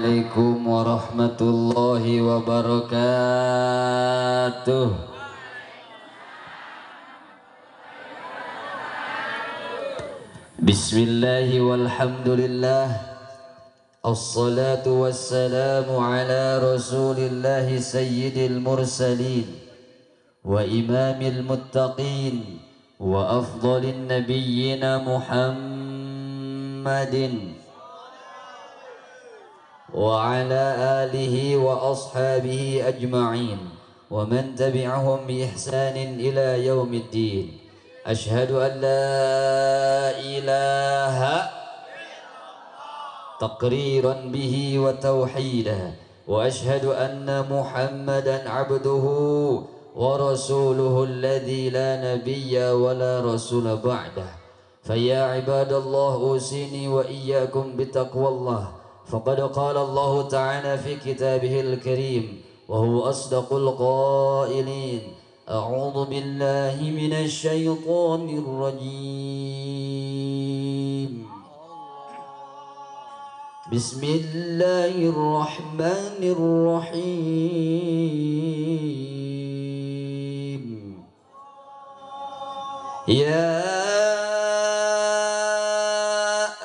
Assalamualaikum warahmatullahi wabarakatuh. Bismillahi walhamdulillah. Assalatu wassalamu ala rasulillahi sayyidil mursalin wa imamil muttaqin wa afdalin nabiyyina Muhammadin wa ala alihi wa ashabihi ajma'in wa man tabi'ahum bi ihsanin ila yaumiddin. Ashhadu an la ilaha taqriran bihi wa tauhidah wa ashhadu anna Muhammadan abduhu wa rasuluhu alladhi la nabiyya wa la rasula ba'dah. Faya ibadallah, usini wa iyyakum bitaqwallah. فقد قال الله تعالى في كتابه الكريم وهو أصدق القائلين: أعوذ بالله من الشيطان الرجيم. بسم الله الرحمن الرحيم. يا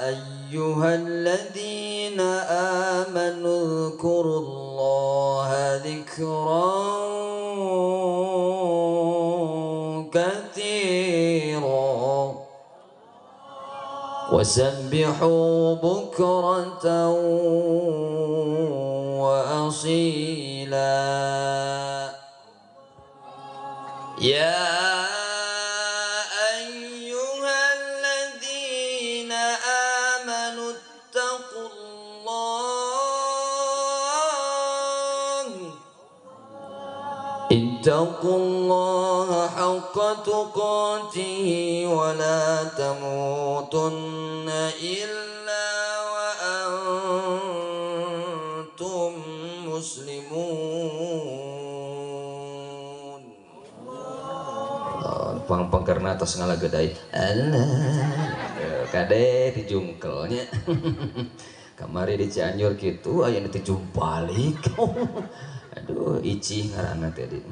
أيها الذين آمنوا اذكروا الله ذكرا كثيرا وسبحوا بكرة وأصيلا. يا أيها الذين آمنوا اتقوا اتقوا الله حق تقاته ولا تموتن إلا وأنتم مسلمون. Pang-pangkerna tos ngalagedai. Alah, kade dijungkelnya. Kamari di Cianjur kitu aya nu dijumpalik. Aduh, icih ngaranna teh di.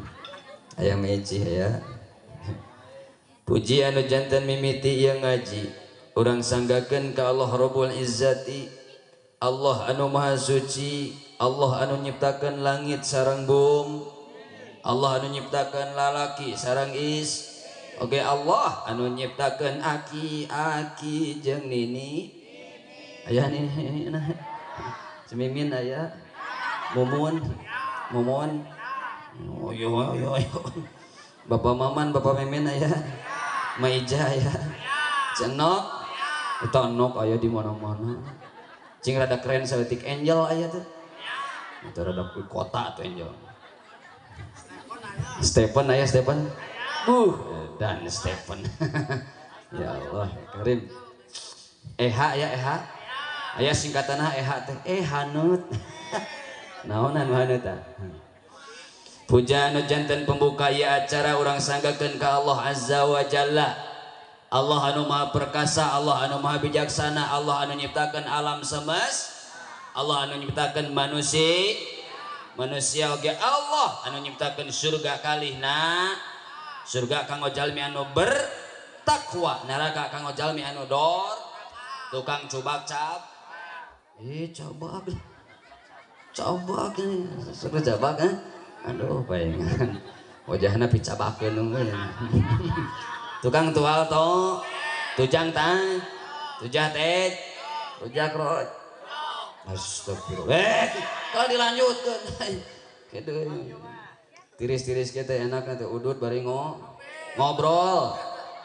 Ayam icih ya. Puji anu jantan mimiti ieu ngaji. Urang sanggakeun ka Allah Rabbul Izzati. Allah anu Maha Suci, Allah anu nyiptakeun langit sareng bumi, Allah anu nyiptakeun lalaki sareng is. Oke, Allah anu nyiptakeun aki-aki jeung nini. Aya nini nah. Cemimin aya. Mumun. Momon, oh yo yo yo, Bapak Maman, Bapak Mimin aya, Maija aya, Cenok, eta nok aya di mana-mana. Cing rada keren saeutik Angel aya tuh, itu rada kota tuh Angel. Stephen aya Stephen, dan Stephen, ya Allah, Karim. Eha ya Eha, aya singkatanna Eha teh, Hanut. Naonan wanita. Puja anu jantan pembuka ieu acara urang sanggakeun ka Allah Azza wa Jalla. Allah anu Maha Perkasa, Allah anu Maha Bijaksana, Allah anu nyiptakeun alam semesta, Allah anu nyiptakeun manusia, manusia oge Allah anu nyiptakeun surga kalihna, surga kanggo jalmi anu bertakwa, neraka kanggo jalmi anu dor, tukang cubak cap. Cabak. Cabak ini, suka cabak kan? Aduh, bayangan wajahnya picabakeun unggul. Tukang tual to, tujang tan, tujah tet, tujah krot. Astagfirullah. Kalau dilanjutkan, gitu. Tiris-tiris kita enak nanti udut bari ngobrol,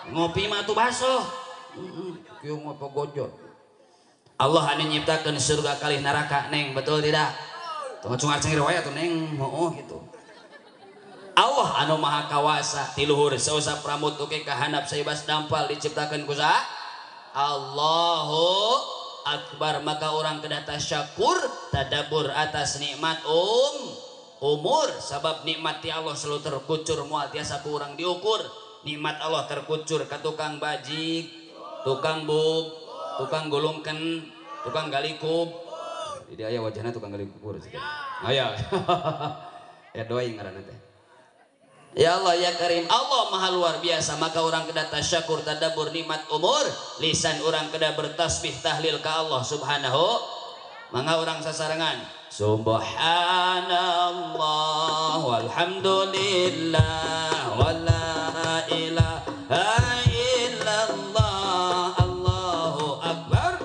ngopi mah tuh basuh. Kieu ngopo gojot. Allah anu nyiptakeun surga kalih neraka, neng, betul tidak? Tong cungar-cengir wae atuh neng, heuh gitu. Allah anu Maha Kawasa ti luhur sausap rambut oge ka handap saibas dampal diciptakeun ku saha? Allahu Akbar. Maka orang kedah tasyakur tadabbur atas nikmat umur, sabab nikmat ti Allah selalu terkucur moal tiasa ku urang diukur. Nikmat Allah terkucur ka tukang bajik, tukang bub, tukang gulungkeun, tukang galikub. Di aya wajahna tukang gali kubur sih. Aya. Edoy ngaranna teh. Ya Allah ya Karim, Allah maha luar biasa. Maka orang kedah tasyakur tadabbur nikmat umur, lisan orang kedah bertasbih tahlil ka Allah subhanahu. Mangga orang sasarengan subhanallah walhamdulillah wala ilaha illallah Allahu akbar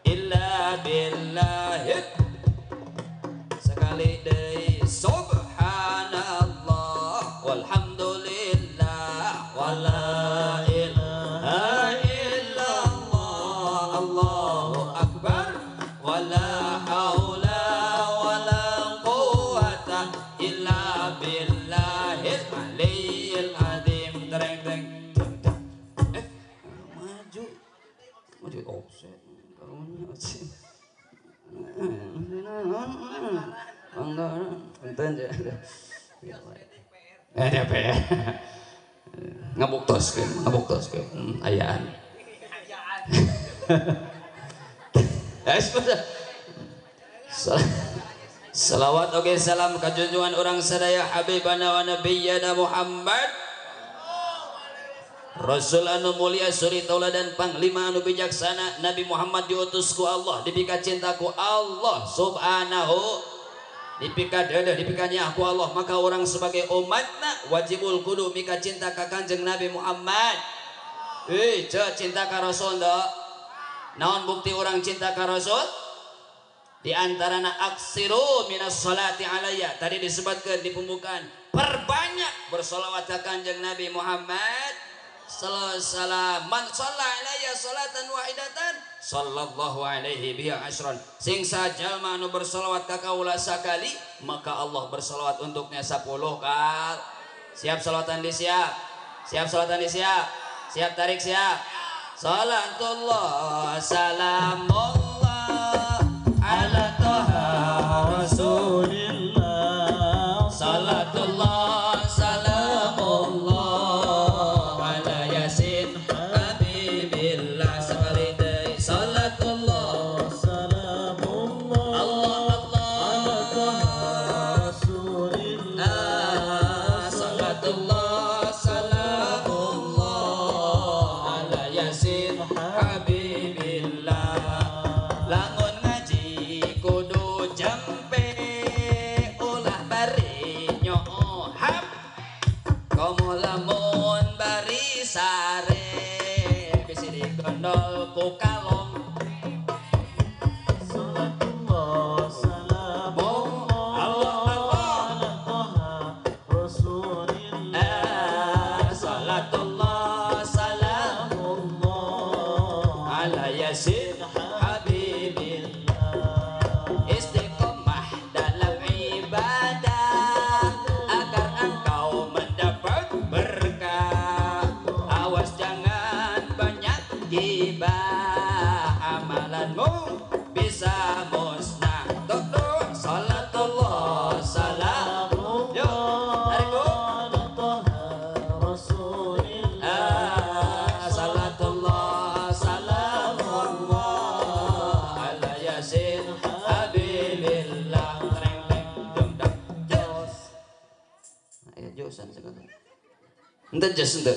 illa billahi. Sekali deui subhanallah walhamdulillah wala ilaha illallah Allahu akbar wala haula wala quwata illa billahil aliyyil azim. Tereng tereng maju maju offset karunya ngabuktoskeun ayaan. Salawat oge salam ka junjungan urang sadaya habibana wa nabiyyana Muhammad Rasul anu mulia suri tauladan panglima anu bijaksana. Nabi Muhammad diutus ku Allah, dipika cinta ku Allah subhanahu, dipika dedeh, dipika nyaah ku Allah. Maka orang sebagai umatna wajibul kudu mika cinta ka Kanjeng Nabi Muhammad. Cinta ka Rasul ndo. Naon bukti orang cinta ka Rasul? Di antarana aksiru minas salati alayya. Tadi disebutkan di pembukaan, perbanyak bersolawat ka Kanjeng Nabi Muhammad sallallahu alaihi wasallam. Man shalla alayya salatan wahidatan sallallahu alaihi biha asron. Sing sajalma anu bersolawat ka kaula sakali, maka Allah bersolawat untuknya 10 kali. Siap salawatan di siap. Siap salawatan di siap. Siap tarik siap. Salatullah salamullah ala toha rasulillah. Salatullah salamullah ala yasin habibillah. Sekali deui salatullah salamullah Allah Allah ala toha rasulillah. Salatullah salamullah ala yasin habibillah. Langun ngaji kudu jampe ulah bari nyohap komo lamun bari sare bisi digondol ku kalong. Salatullah salamullah Allah Allah ala toha rasulillah. Salatullah salamullah ala yasin habibillah. Istiqomah dalam ibadah agar engkau mendapat berkah. Awas jangan banyak gibah, amalanmu bisa musnah. Tuh salatullah salam. Yuk, tarik bu. Ala toha rasulillah. Salatullah salamullah ala yasin habibillah. Tereng teng dum dam jos. Ayo josan sekarang. Ente jos ente.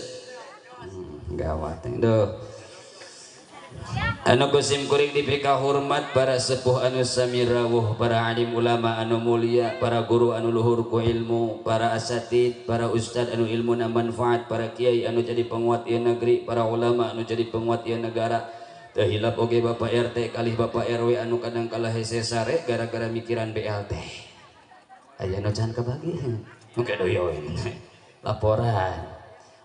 Gawat duh. Anu kusim kuring dipika hormat para sepuh anu sami rawuh, para alim ulama anu mulia, para guru anu luhur ku ilmu, para asatid, para ustad anu ilmuna manfaat, para kiai anu jadi penguat ieu negeri, para ulama anu jadi penguat ieu negara. Teu hilap oge Bapak RT kalih Bapak RW anu kadang kala hese sare gara-gara mikiran BLT. Aya nu can kabagi. Oke deui we. Laporan.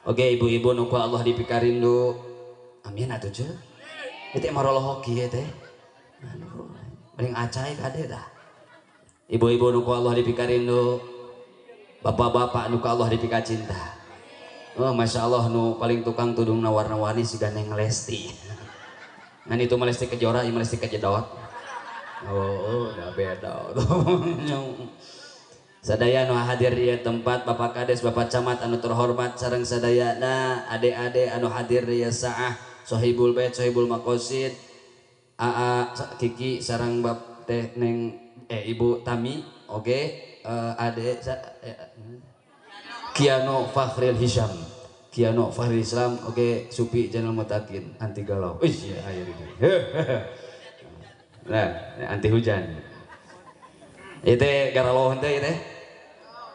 Oke ibu-ibu nu ku Allah dipikarindu. Amin atuh ceu. Itu emang rolohok kieu teh. Aduh, paling acai kade dah. Ibu-ibu nu ku Allah dipikarindu, bapak-bapak nu ku Allah dipika cinta. Oh, masya Allah nu paling tukang tudungna warna-warni siga Neng Lesti. Ngan itu mah Lesti Kejora, ieu mah Lesti Kejedot. Oh, udah beda. Sadaya nu hadir di tempat, Bapak Kades, Bapak Camat anu terhormat sareng sadayana, ade-ade anu hadir di saah. Sohibul Bait Sohibul Maqasid AA Kiki sareng bab teh neng Ibu Tami oge ade Kiano Fakhril Hisham Kiano Fakhril Islam oge Supi Janal Mutakin anti galau. Wih ya air itu. Nah, anti hujan. Itu galau henteu ieu teh.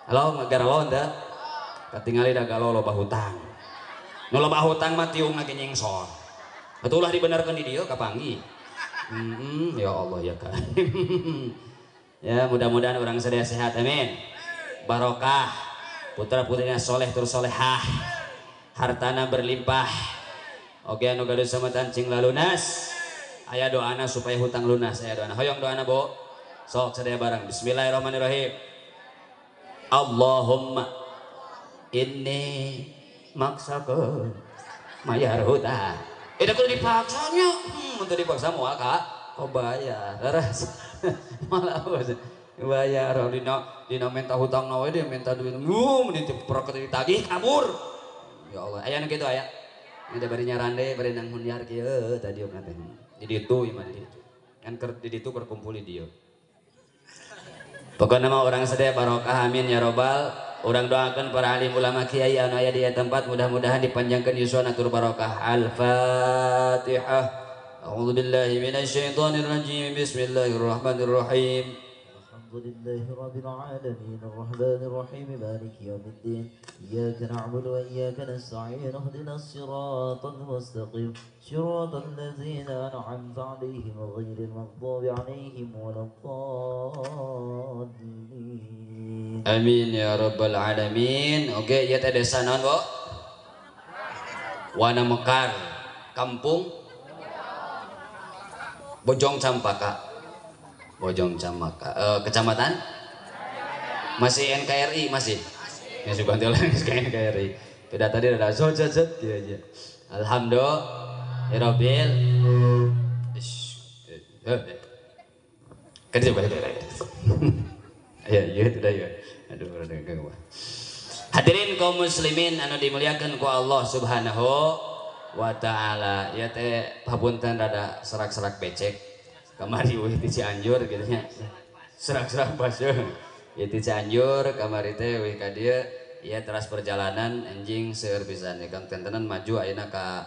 Halo galau henteu. Katingali da galau loba hutang. Nu loba hutang mah tiung lagi nyingsor. Atulah dibenarkan di dieu kapanggih. Ya Allah ya kan. Ya mudah-mudahan orang sadaya sehat amin. Barokah. Putra putrinya soleh terus solehah. Hartana berlimpah. Oke anu gaduh samatan cing lalunas. Aya doana supaya hutang lunas, aya doana. Hoyong doana, Bu. Sok sadaya bareng. Bismillahirrahmanirrahim. Allahumma inni maksakeun mayar hutang. Eta kudu dipaksanya. Mun teu dipaksa moal ka kobayar. Leres. Malah bayar dina minta hutang na we dia minta duit. Mun diperket ditagih kabur. Ya Allah, aya nu kitu aya. Ada bari nyarande, bari nang hunyar kieu tadi urang teh. Di ditu ieu mah di ditu. Kan keur di ditu keur kumpul di dieu. Pokokna mah urang sadaya barokah amin ya robbal. Urang doakan para alim ulama kiai anu aya di tempat mudah-mudahan dipanjangkeun yuswana tur barokah. Al-Fatihah. A'udzubillahi minasyaitonir rajim. Bismillahirrahmanirrahim. Alhamdulillahi rabbil alamin arrahmanir rahim maliki yaumiddin iyyaka na'budu wa iyyaka nasta'in ihdinas siratal mustaqim siratal ladzina an'amta 'alaihim ghairil maghdubi 'alaihim waladdallin. Amin ya rabbal alamin. Oke, ieu teh desa naon, Bu? Wana Mekar, kampung Bojong Campaka. Bojong Campaka. Kecamatan? Masih NKRI masih? Ya suka ke NKRI. Tidak tadi ada zot zot zot gitu aja. Alhamdulillah rabbil. Kan coba. Ya, iya itu dah ya. Aduh, rada ganggu. Hadirin kaum muslimin anu dimuliakan ku Allah Subhanahu wa taala. Ya teh papunten rada serak-serak becek. Kamari eueuh ti Cianjur kitu nya. Serak-serak baseuh. Ya ti Cianjur kamari teh eueuh ka dieu ya teras perjalanan anjing seueur pisan ya kang tentenan maju ayeuna ka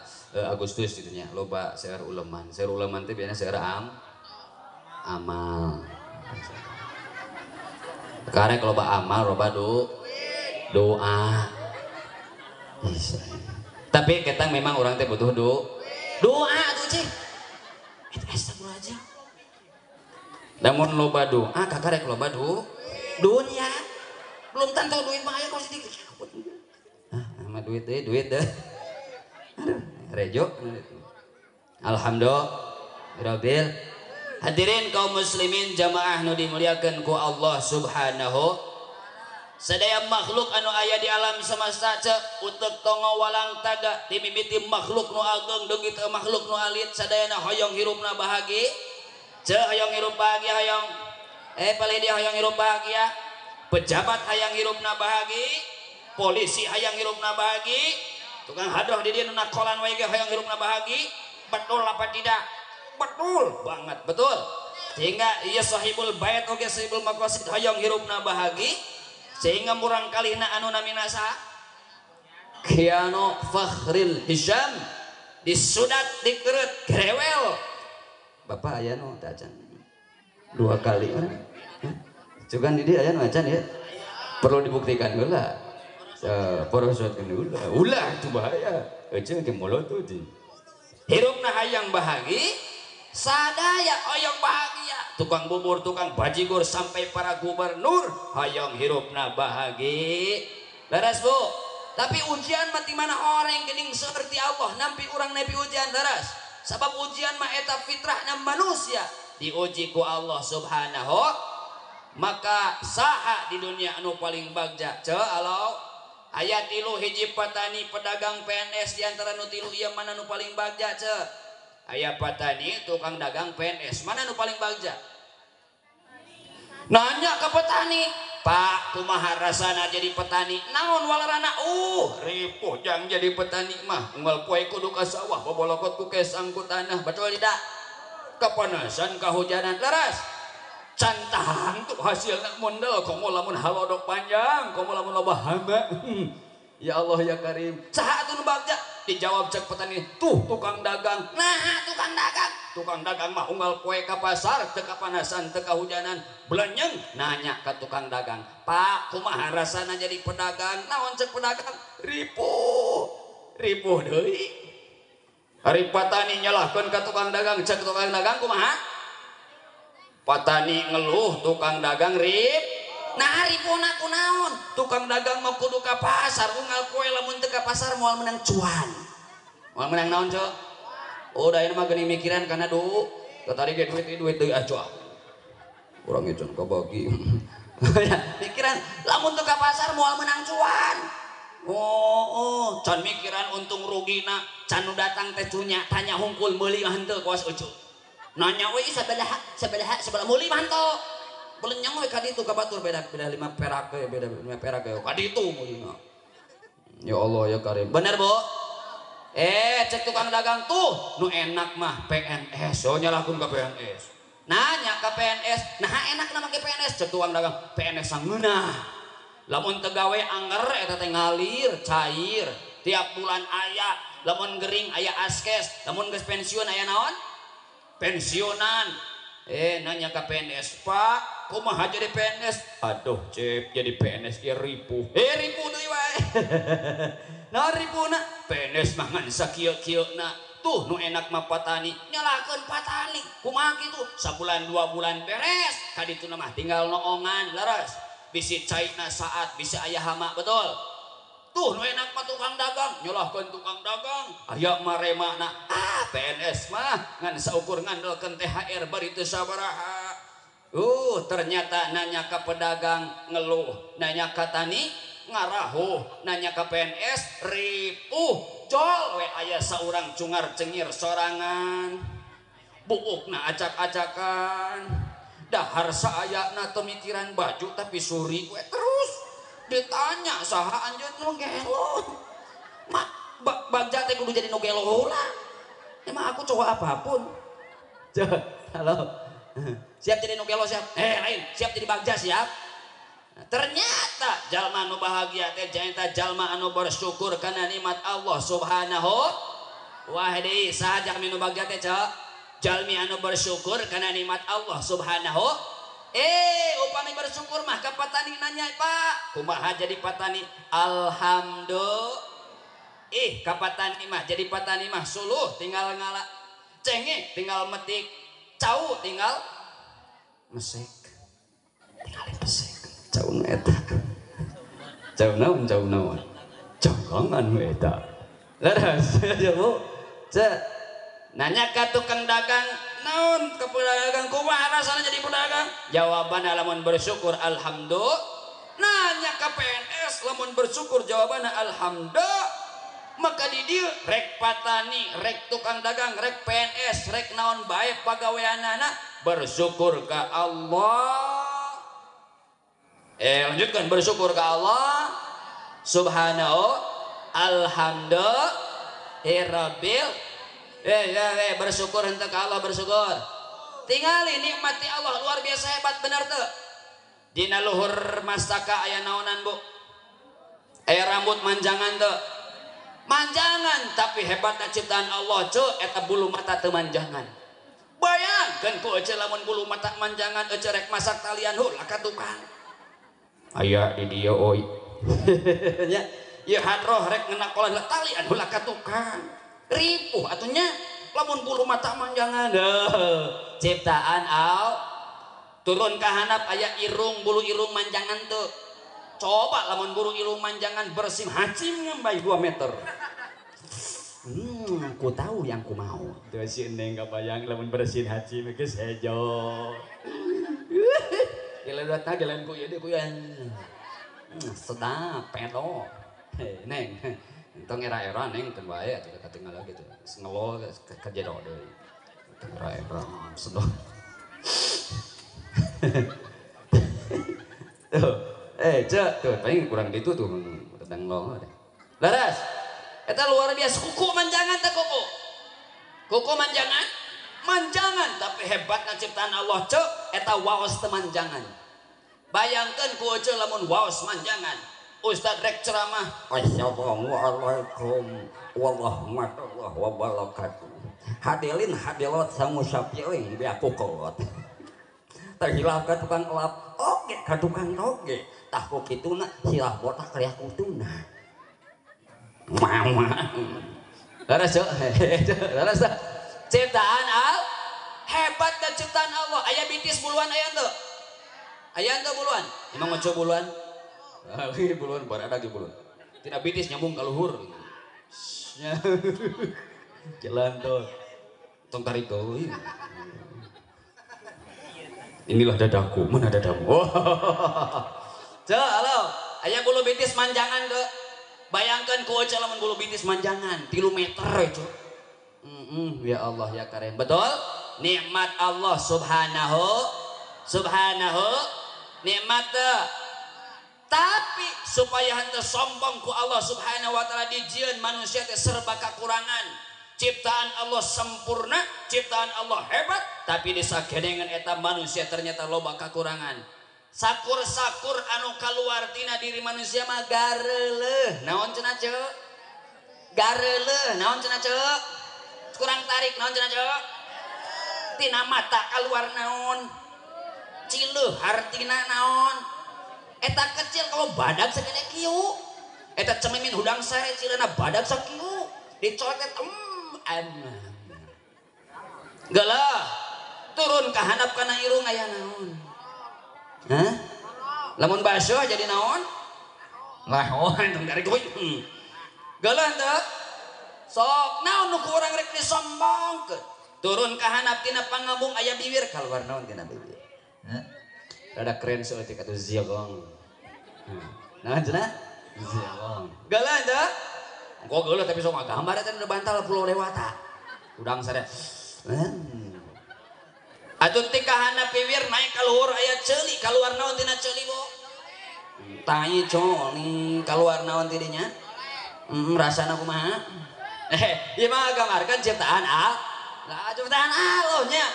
Agustus kitu nya. Loba seueur uleman. Seueur uleman teh biasana seueur amal. Karek loba amal, loba doa. Tapi ketang memang orang teh butuh doa tuh cih. Itu astagfirullahaladzim. Namun loba doa, kakarek loba dunia. Belum tentu duit mah aya kok sedikit. Ah, sama duit deh, duit deh. Aduh, rejo. Alhamdulillah rabbil. Hadirin kaum muslimin jamaah nu dimuliakeun ku Allah Subhanahu. Sadaya makhluk anu aya di alam semesta cek utek tongo walang taga timimiti makhluk nu ageng deui teu makhluk nu alit sadayana hoyong hirupna bahagia. Cek hoyong hirup bahagia hoyong. Palih dia hoyong hirup bahagia. Pejabat hayang hirupna bahagia, polisi hayang hirupna bahagia, tukang hadroh di dieu nu nakolan wae ge hoyong hirupna bahagia. Betul apa tidak? Betul banget, betul. Sehingga ieu sahibul bait oge sahibul maqasid hoyong hirupna bahagia sehingga murang kalihna anu namina saha? Kiano Fakhril Hisham disudat dikeret grewel. Bapak aya nu teh acan dua kali. Cuman di dieu aya nu acan ya. Perlu dibuktikan heula. Porosotkeun heula. Ulah itu bahaya. Eceung ke mulut tuh. Hirupna hayang bahagia. Sadaya hoyong bahagia, tukang bubur, tukang bajigur sampai para gubernur hoyong hirupna bahagia. Leres Bu, tapi ujian mah ti mana orang geuning seperti Allah nampi urang nepi ujian leres. Sabab ujian mah eta fitrahna manusia diuji ku Allah Subhanahu. Maka saha di dunia anu paling bagja? Ceu alau aya tilu hiji petani, pedagang, PNS di antara nu tilu ieu mana nu paling bagja ceu? Aya petani, tukang dagang, PNS, mana nu paling bagja? Nanya ke petani, Pak kumaha rasana jadi petani naon walarana ripuh jang jadi petani mah unggal poe kudu ka sawah bobolokot ku kesang ku tanah betul tidak kepanasan kahujanan leres can tahan tuh hasilna mondel komo lamun halodok panjang komo lamun loba hama. Ya Allah ya Karim saha atuh nu bagja dijawab cek petani tuh tukang dagang nah tukang dagang mah unggal poe ka pasar teu kapanasan teu kahujanan belenyeng nanya ka tukang dagang Pak kumaha rasana jadi pedagang naon cek pedagang ripuh ripuh deui ari patani nyalahkeun ka tukang dagang cek tukang dagang kumaha patani ngeluh tukang dagang rip nah ripuhna kunaon tukang dagang mah kudu ka pasar unggal poe lamun teu ka pasar moal menang cuan moal menang naon cok udah ini mah geuning mikiran kana du tadi ge duit duit deui ah urang ge can kabagi mikiran lamun teu ka pasar moal menang cuan oh can mikiran untung rugina can nu datang teh cunya tanya hungkul meuli mah henteu kawas eucu nanya we sabaraha sabaraha sabaraha meuli mah henteu belenyang we ka ditu ka batur beda beda 5 perak we beda 5 perak we ka ditu meulina ya Allah ya Karim bener Bu. Cek tukang dagang tuh nu enak mah PNS so nyalahkeun ka PNS nanya ka PNS nah enak na make PNS cek tukang dagang PNS sangeunah lamun teu gawe anger eta teh ngalir cair tiap bulan aya lamun gering aya askes lamun geus pensiun aya naon pensiunan nanya ka PNS Pak kumaha jadi PNS aduh cek jadi PNS ge ripuh ripuh deui wae naon ripuhna PNS mah ngan sakieu-kieuna tuh nu enak mah patani nyalahkeun patani kumaha kitu sabulan 2 bulan beres ka dituna mah tinggal noongan leres bisi caina saat bisi aya hama betul tuh nu enak mah tukang dagang nyalahkeun tukang dagang aya maremana PNS mah ngan saukur ngandelkeun THR bari teu sabaraha ternyata nanya ka pedagang ngeluh nanya ka tani ngarahuh nanya ka PNS ripuh jol we aya saurang cungar cengir sorangan buukna acak-acakan dahar saayana teu mikiran baju tapi suri we terus ditanya saha anjeun nu gelo mak bagja teh kudu jadi nu gelo heula emang aku cowok apapun halo siap jadi nu gelo siap lain siap jadi bagja siap. Ternyata jalma anu bahagia teh janeta jalma anu bersyukur kana nikmat Allah Subhanahu wa ta'ala. Saha jalmi anu bahagia teh cok jalmi anu bersyukur kana nikmat Allah Subhanahu upami bersyukur mah ka patani nanya Pak kumaha jadi patani alhamdulillah ka patani mah jadi patani mah suluh tinggal ngala cengek tinggal metik cau tinggal mesek tinggal pesek cau nu eta cau naon cangkangan nu eta leres ya Bu cek nanya ka tukang dagang naon ka pedagang kumaha rasana jadi pedagang jawabanna lamun bersyukur alhamdulillah nanya ka PNS lamun bersyukur jawabanna alhamdulillah maka di dieu rek patani rek tukang dagang rek PNS rek naon bae pagaweanana bersyukur ka Allah. Lanjutkan bersyukur ke Allah Subhanahu alhamdulillah bersyukur henteu ka Allah bersyukur tingali nikmati Allah luar biasa hebat bener teu dina luhur mastaka aya naonan Bu aya rambut manjangan teu manjangan tapi hebatna ciptaan Allah ceu eta bulu mata teu manjangan bayangkeun ku ece lamun bulu mata manjangan ece rek masak talian heula ka tukang aya di dieu oi nya ieu hadroh rek ngenakolan talian heula ka tukang ripuh atuh nya lamun bulu mata manjangan ciptaan al turun ka handap aya irung bulu irung manjangan teu coba lamun bulu irung manjangan bersih hacim ngambay 2 meter ku tahu yang ku mau teu si neng kabayang lamun bersin hacim geus hejo gila dua tag lain ku ieu deui ku sedap pedo neng entong era-era neng teu bae atuh katinggal gitu ngelo ka jero deui entong era-era sedap tuh Cek tuh paling kurang gitu tuh tentang lo. Laras, eta luar biasa kuku manjangan teh kuku. Kuku manjangan, manjangan tapi hebatna ciptaan Allah cek eta waos teu manjangan. Bayangkeun ku ece lamun waos manjangan. Ustad rek ceramah. Assalamualaikum warahmatullahi wabarakatuh. Hadirin hadirat sangusapiling biaku kolot. Terhilap ka tukang elap, oge ka tukang toge. Tah ku kituna silah botak kriah kutuna. Mama. Laras cek, laras ciptaan al hebat dan ciptaan Allah. Aya bitis buluan aya teu? Aya teu buluan? Emang ngoco buluan? Lagi buluan baru ada lagi buluan. Tidak bitis nyambung ke luhur. Jalan tuh. Tong tarik tuh. Inilah dadaku, mana dadamu? Oh. Cek, halo. Aya bulu bitis manjangan tuh. Bayangkan ku ece lamun bulu bitis manjangan 3 meter itu. Ya Allah ya Karim. Betul? Nikmat Allah subhanahu subhanahu nikmat teu. Tapi supaya henteu sombong ku Allah subhanahu wa ta'ala dijieun manusia teh serba kakurangan. Ciptaan Allah sempurna, ciptaan Allah hebat, tapi disagedengan eta manusia ternyata loba kakurangan. Sakur-sakur anu kaluar tina diri manusia mah gareuleuh. Naon cenah ceu? Gareuleuh, naon cenah ceu? Kurang tarik naon cenah ceu? Tina mata kaluar naon? Cileuh hartina naon? Eta kecil kalau badak segede kieu. Eta cemimin hudang sare cileuna badak sakieu. Dicoret em. Geuleuh. Turun ka handap kana irung aya naon? Hah? Lamun basuh jadi naon? Naon tong dari gue. Geuleuh teu? Sok naon nu ku urang rek disombongkeun. Turun ka handap tina pangabung aya bibir kaluar naon tina bibir. Hah? Rada keren saeutik atuh ziagong. Naon cenah? Ziagong. Geuleuh teu? Engko geuleuh tapi sok gambar eta nu bantal Pulau Dewata. Udang sare. Atuh ti kahana piwir naik ka luhur aya ceuli, kaluar naon tina ceuli bo? Tai coli, kaluar naon ti dinya? Rasana kumaha? Ieu mah gambarkeun ciptaan Allah. Lah ciptaan Allah nya.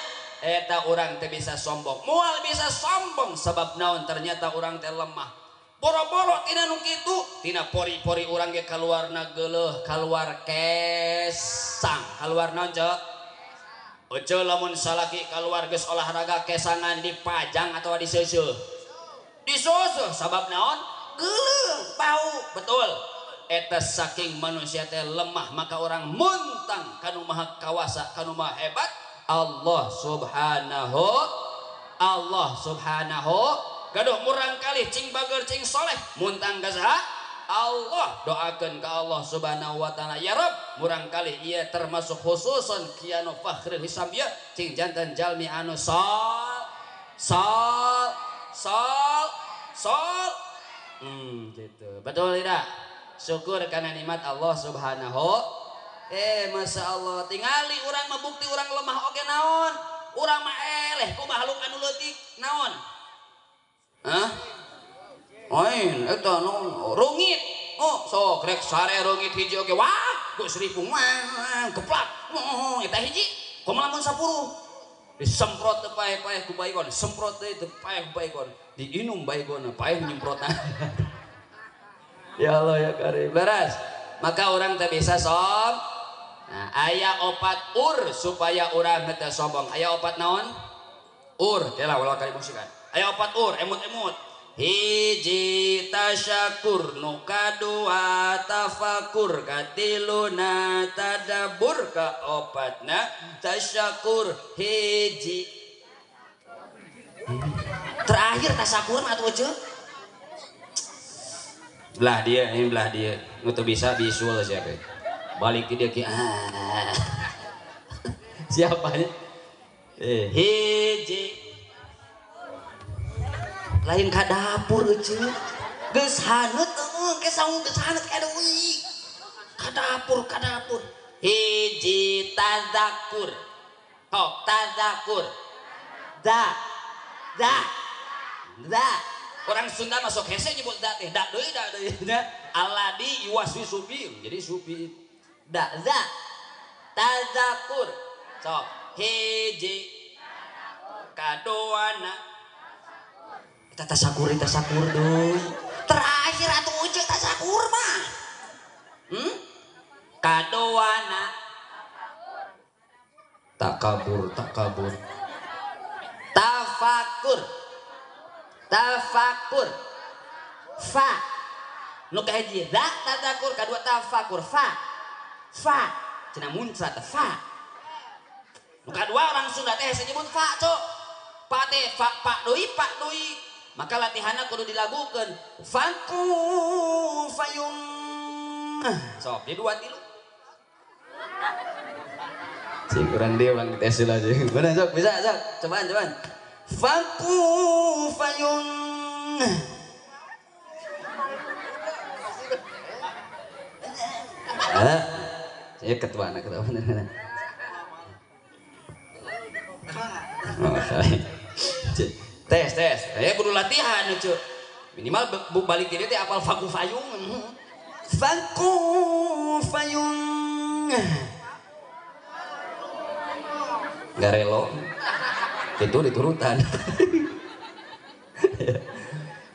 Eta urang teh bisa sombong, moal bisa sombong sebab naon ternyata urang teh lemah. Boro-boro tina nu kitu, tina pori-pori urang ge kaluarna geuleuh, kaluar kesang, kaluar naon ceu? Ece lamun salaki kaluar geus olahraga kesangan dipajang atawa diseuseuh. Diseuseuh sabab naon? Geuleuh, bau, betul. Eta saking manusia teh lemah maka orang muntang kanu maha kawasa, kanu maha hebat. Allah subhanahu Allah subhanahu gaduh murang kali cing bager cing soleh muntang ka saha? Allah. Doakeun ka Allah subhanahu wa ta'ala ya Rabb murang kali ieu termasuk khususon kianu fakhril hisam ieu cing jantan jalmi anu sol sol sol sol gitu. Betul tidak? Syukur karena nikmat Allah subhanahu. Masya Allah, tingali urang mah bukti urang lemah oge naon? Urang mah eleh ku makhluk anu leutik naon? Hah? Lain eta naon? Rungit. Oh, sok rek sare rungit hiji oge wah, geus ripung wah, geplak. Oh, eta hiji. Kumaha lamun 10? Disemprot teu paeh-paeh ku baygon, semprot teu paeh ku baygon, diinum baygonna, paeh nyemprotna. Ya Allah ya Karim. Beres. Maka orang teu bisa som. Nah, aya opat ur supaya urang henteu sombong. Aya opat naon? Ur, teh lah ulah kali musikan. Aya opat ur, emut-emut. Hiji tasyakur, nu kadua tafakur, katiluna tadabur, kaopatna tasyakur. Hiji terakhir tasyakur mah atuh ece. Belah dia, ini belah dia. Nu teu bisa visual siapa? Balik ke dia ki. Ah. Siapa nya? Hiji lain ka dapur euy. Geus haneut eueuh, ke saung geus haneut ka deui. Ka dapur, ka dapur. Hiji tadzakur. Tok tadzakur. Da. Da. Da. Orang Sunda masuk hese nyebut da teh da deui da deui nya. Aladi iwaswi supi jadi supi. Da za tazakur. Sok hiji kaduana kita tasakur tasakur deui. Terakhir atuh euceuk tasakur mah. Kaduana takabur takabur. Tafakur. Tafakur fa nu kahiji za tadakur kadua tafakur fa fa cenah muncrat fa nu kadua orang Sunda teh hese nyebut fa cok pa teh fa pa deui maka latihanna kudu dilagukeun faku fayung sok di dua tilu cing urang dia urang dites heula jeung bener sok bisa sok cobaan cobaan faku fayung saya ketua anak ketua bener. Oh, tes tes saya kudu latihan cu minimal balik ini teh apal faku fayung faku fayung nggak relo itu diturutan.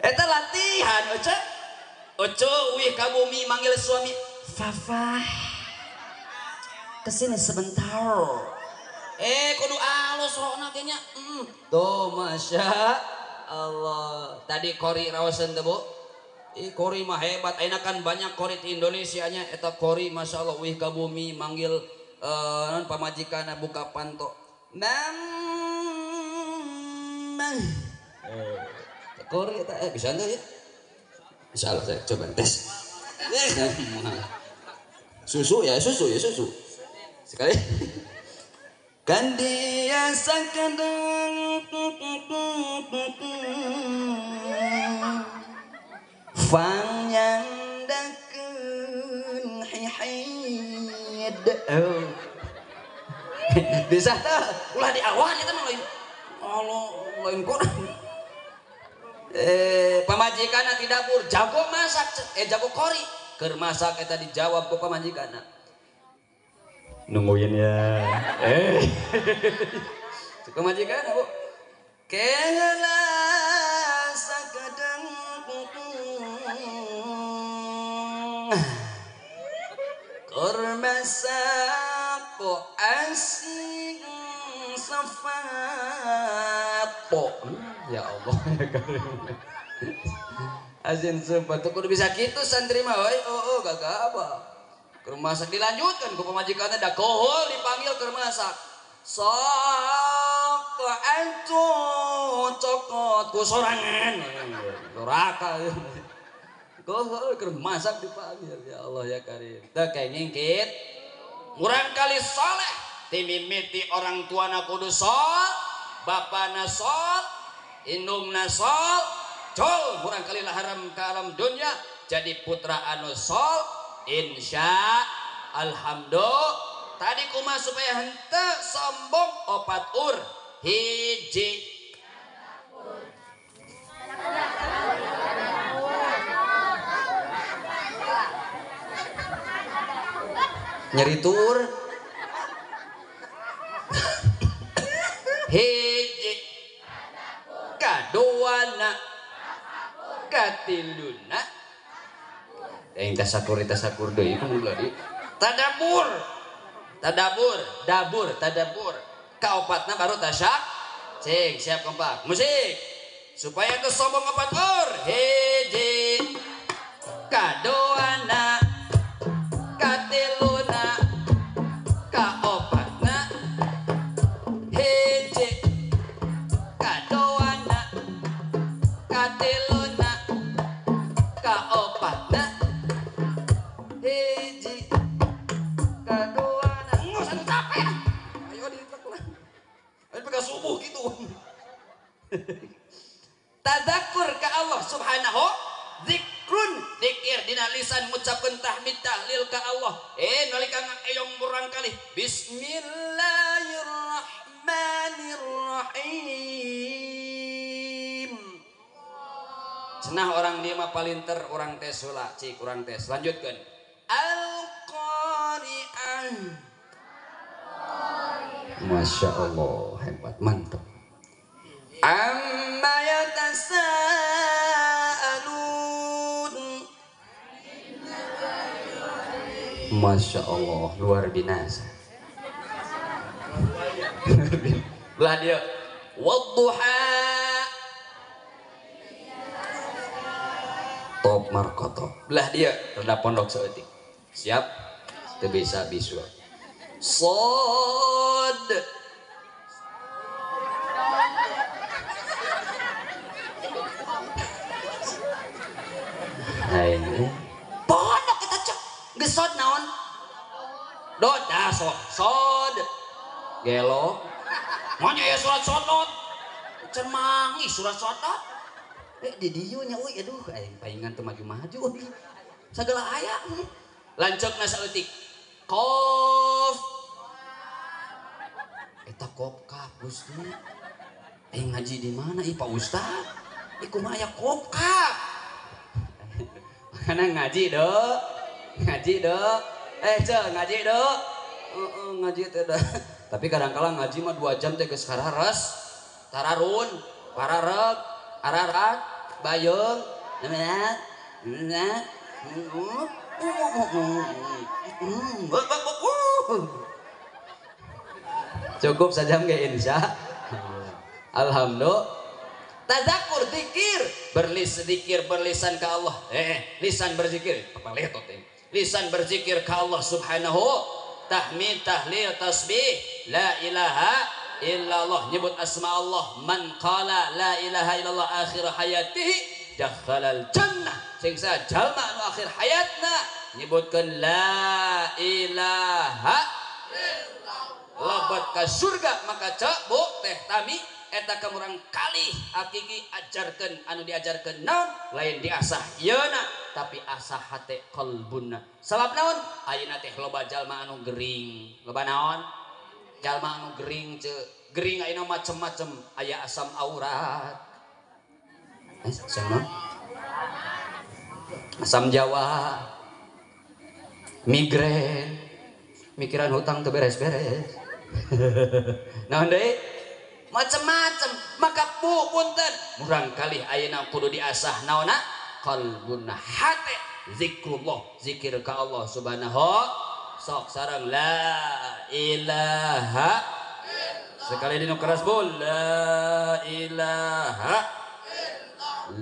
Eta latihan oce oce wih ka bumi manggil suami Fafa kesini sebentar kudu alus rohna ge nya tuh masya Allah tadi kori raoseun teh Bu ih kori mah hebat ayeuna kan banyak kori di Indonesia nya eta kori masya Allah wih ka bumi manggil non pamajikanna buka panto kori eta bisa enggak ya? Insyaallah saya coba tes. Susu ya, susu ya, susu. Sekali. Kan dia sakadang fang yang dakeun hihid. Bisa teh ulah di awal eta mah lain. Allah lain Quran. Pamajikanna di dapur jago masak jago kori keur masak eta dijawab ku pamajikanna nungguin ya pamajikanna Bu kela sakadang keur masak ku asin safato. Ya Allah ya Karim. Azin sempat kudu bisa kitu santri mah euy. Oh, gagah apa. Keur masak dilanjutkan ku pamajikanna da kohol dipanggil keur masak. Sok antu cokot ku sorangan. Doraka. Kohol keur masak dipanggil ya Allah ya Karim. Teu kenging kit. Murang kali saleh timimiti orang tuana kudu sol, bapana sol, indungna sol, col murang kali laharam ke alam dunia jadi putra anu sol, insya alhamdulillah. Tadi kuma supaya henteu sombong opat ur hiji nyeri tur hiji kaduana katiluna yang tasakur tasakur deui kudu di tadabur tadabur dabur tadabur kaopatna baru tasyak cing siap kompak musik supaya teu sombong opat ur hiji kaduana katiluna kaopatna hiji kaduana katiluna kaopatna hiji kaduana ngus anu capek ayo diteklah ayo pegang subuh gitu. Tadakur ka Allah subhanahu zikrun dikir dina lisan ngucapkeun tahmid tahlil ka Allah nalika ngayong murang kali bismillahirrahmanirrahim. Cenah orang dia mah palinter orang tes heula cik urang tes. Lanjutkeun. Al-Qari'ah. Masya Allah hebat mantap. Amma yatasaalun. Masya Allah luar binasa. Belah dia. Wadduha. Top markoto. Belah dia reda pondok saeutik. Siap? Teu bisa visual. Sod. Aing pondok kita cek gesot naon? Dot dah sod. Sod. Gelo. Manya ya surat sodot. Can mangi surat sodot. Di dieu nya euy aduh aing paingan teu maju-maju euy. Sagala aya. Lanceukna saeutik. Qof. Eta qaf kaf Gusti. Aing ngaji di mana ih Pak Ustad? Ih kumaha aya qaf kaf? Makana ngaji do. Ngaji do. Ceu ngaji do. Heeh ngaji teh da. Tapi kadang-kala ngaji mah 2 jam teh geus karares, tararun, parareg, ararat, bayeung, cukup saja nggak insya alhamdulillah. Tazakur dzikir, berlis zikir berlisan ke Allah. Lisan berzikir, lisan berzikir ke Allah subhanahu. Tahmid, tahlil, tasbih, la ilaha illallah, nyebut asma Allah. Man qala la ilaha illallah akhir hayatihi dakhalal jannah. Sing jalma anu akhir hayatna nyebutkeun la ilaha illallah lebat ka surga. Maka cek bu teh tami eta ka murang kalih hakiki ajarkeun anu diajarkeun naon lain diasah yeuna tapi asah hate qalbuna. Sabab naon ayeuna teh loba jalma anu gering. Loba naon? Jalma anu gering ce. Gering ayeuna macem-macem, aya asam aurat. Asam naon? Asam Jawa. Migrain. Mikiran hutang teu beres-beres. Naon deui? Macem-macem. Maka bu punten murang kalih ayeuna kudu diasah naonna? Qalbuna hate zikrullah, zikir ka Allah subhanahu. Sok sareng la ilaha sekali dinu keras bu la ilaha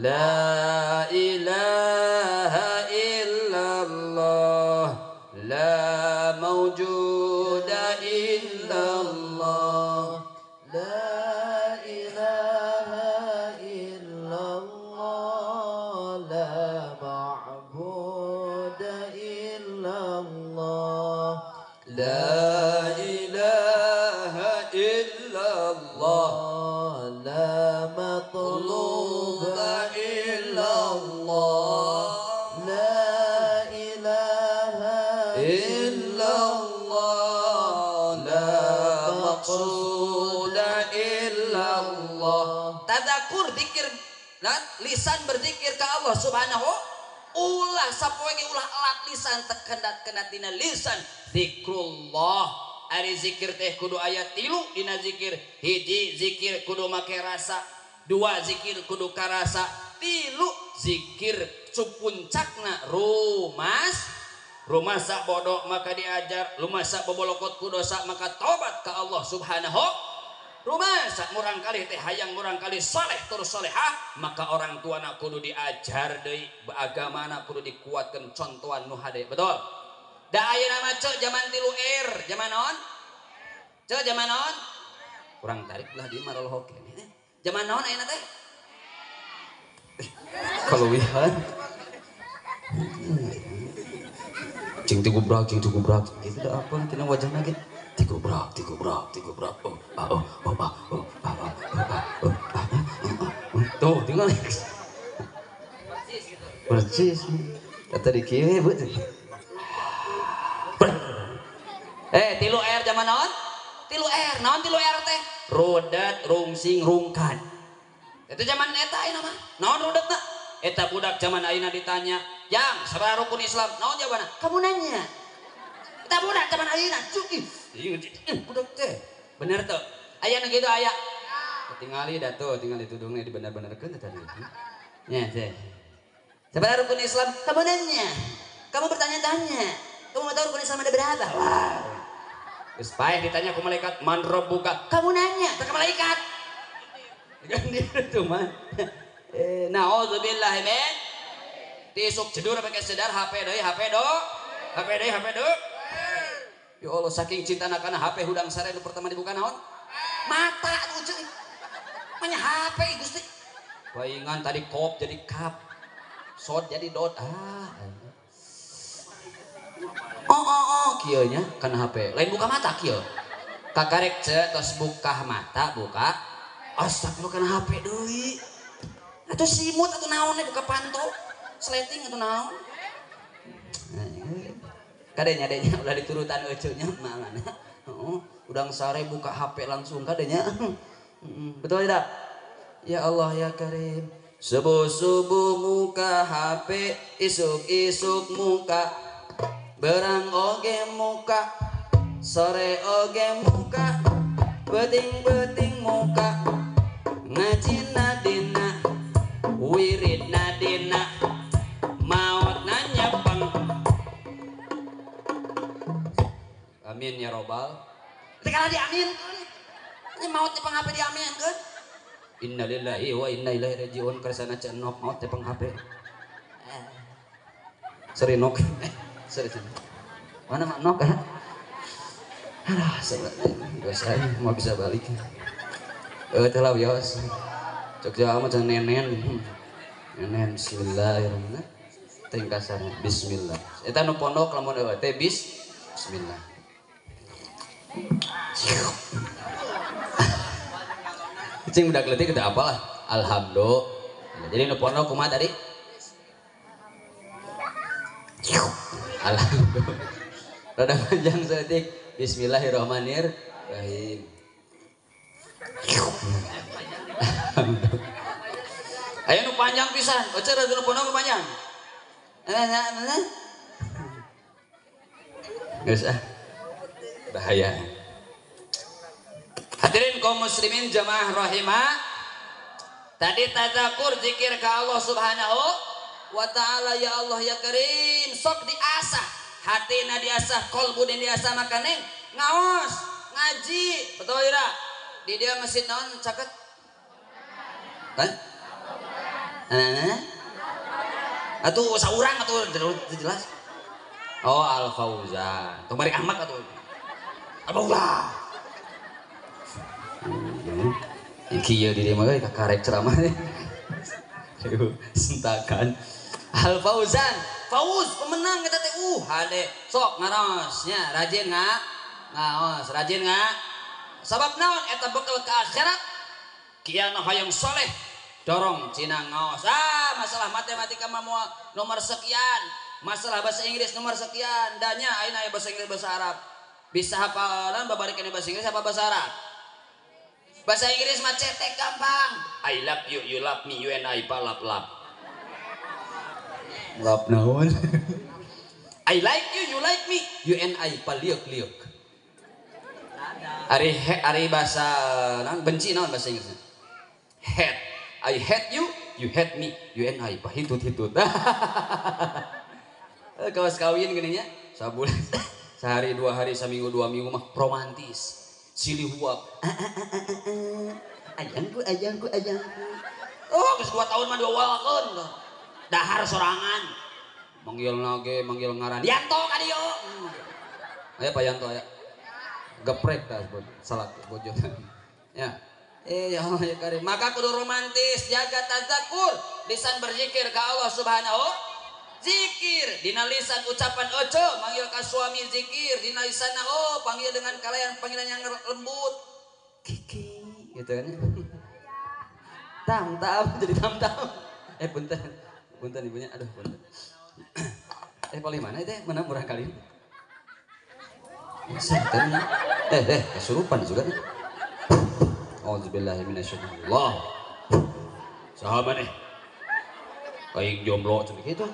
la ilaha illallah la mawjuda illallah la ilaha illallah la ma'buda illallah la ilaha illallah la matluba illallah la ilaha illallah la maqsuda illallah. Tadakur dzikir, lisan berzikir ke Allah subhanahu. Ulah sapoe ge ulah alat lisan tekendat-kendat dina lisan zikrullah. Ari zikir teh kudu aya 3 dina zikir. Hiji zikir kudu make rasa, 2 zikir kudu karasa, 3 zikir cupuncakna rumas. Rumasa bodoh maka diajar, rumasa bobolokot ku dosa maka tobat ka Allah subhanahu. Rumasa murang kali teh hayang murang kali soleh terus solehah maka orang tuana kudu diajar deui, agamana kudu dikuatkeun contohan nu hade. Betul? Da ayeuna mah ceu zaman 3 R, zaman naon? Ceu zaman naon? Kurang tarik lah di marolhok keneh. Zaman naon ayeuna teh? Kaluwihan. Cing tigubrak, cing tigubrak. Itu dah apa tina wajahna ge? Tigubrak, tigubrak, tigubrak. Oh, ah, oh, oh, ah, oh, ah, oh, ah, oh, ah, oh. Tuh, tinggal. Persis gitu. Persis. Kata di kieu, Bu. 3 R zaman naon? 3 R. Naon 3 R teh? Rudet, rungsing, rungkad. Itu zaman eta ayeuna mah. Naon rudetna? Eta budak zaman ayeuna ditanya, "Jang, sabaraha rukun Islam?" Naon jawabanna? Kamu nanya. Eta budak zaman ayeuna, cuy. Budak teh. Bener tuh. Aya nu kitu aya. Tingali da tuh, tingali tudungna dibener-benerkeun teh tadi. Nya teh. Sabaraha rukun Islam? Kamu nanya. Kamu bertanya-tanya. Kamu mau tahu rukun Islam ada berapa? Wah. Geus paeh ditanya ku malaikat, "Man rabbuka?" Kamu nanya, teh ka malaikat. Kan itu mah. Na'udzubillahi min. Tisuk jedur pakai sedar HP deui, HP do. HP deui, HP do. Ya Allah, saking cintana kana HP hudang sare nu pertama dibuka naon? Mata atuh ceuing. Manya HP Gusti. Paingan tadi kop jadi kap. Sod jadi dot. Ah. Oh oh oh kieu nya kana HP. Lain buka mata kieu. Kakarek ce tos buka mata, buka. Astagfirullah kana HP deui. Atuh simut atuh naon buka panto. Sleting atuh naon. Kadenya adenya ulah diturutan euceu nya mana. Heeh, udang sare buka HP langsung kadenya. Betul tidak? Ya Allah ya Karim. Subuh-subuh muka HP, isuk-isuk muka, berang oge muka, sore oge muka, beting-beting muka, ngajina dina, wiridna dina, maut nanyepeng. Amin ya robbal. Tekala diamin. Ini maut nyepeng HP diaminkeun. Innalillahi wa inna ilaihi rajiun kersana cenok maut nyepeng HP. Seri nok. Seri. Mana mak nok? Aduh, sebenarnya saya mau bisa balik. Teh lah wios. Cok jawa mah can nenen. Nenen bismillahirrahmanirrahim. Teh kasarna bismillah. Eta nu pondok lamun eueuh teh bismillah. Cing budak leutik teu apalah. Alhamdulillah. Jadi nu pondok kumaha tadi? Alhamdulillah. Rada panjang saeutik. Bismillahirrahmanirrahim. Aya nu panjang pisan. Ocer nu pondok panjang. Geus ah. Bahaya. Hadirin kaum muslimin jamaah rahimah. Tadi tazakur zikir ke Allah Subhanahu wa ta'ala, ya Allah ya Karim, sok diasah, hatina diasah, kolbu diasah, makane ngaos, ngaji, betul tidak? Di dia masjid naon caket? Hah? Nah, atuh saurang atuh jelas. Oh, Al Fauzan. Tong bari ahmak atuh. Al Fauzan. Kieu di dieu mah kakarek ceramah. Sentakan. Al Fauzan, Fauz pemenang kita teh hade sok ngaros nya, rajin nga? Ngaos, rajin nga? Sabab naon eta bekal ke akhirat? Kiana hayang soleh, dorong cina ngaos. Ah, masalah matematika mah moal nomor sekian, masalah bahasa Inggris nomor sekian, danya ayeuna aya bahasa Inggris bahasa Arab. Bisa hafalan babarikeun bahasa Inggris apa bahasa Arab? Bahasa Inggris mah cetek gampang. I love you, you love me, you and I palap lap. Lap naon? I like you, you like me, you and I paliuk-liuk. Ari ari bahasa naon benci naon bahasa Inggrisnya? Hate. I hate you, you hate me, you and I pahitut-hitut. Kawas kawin gini nya, sabulan, sehari dua hari, seminggu dua minggu mah romantis. Silih huap. Ayangku, ayangku, ayangku. Oh, geus 2 tahun mah diwawalkeun. Dahar sorangan. Manggil nage, manggil ngaran. Yanto ka dieu. Aya Pak Yanto aya. Geprek tah salat bojona. Ya. Ya Allah ya Karim. Maka kudu romantis, jaga tazakur, lisan berzikir ka Allah Subhanahu. Zikir dina lisan ucapan ojo manggil ka suami zikir dina lisan oh panggil dengan kalian panggilan yang lembut kiki gitu kan tam tam jadi tam tam punten punten ibunya aduh punten paling mana itu mana murah kali kesurupan juga nih. Auzubillahi minasyaitonir Allah sahabat nih. Aing jomblo cenah kitu.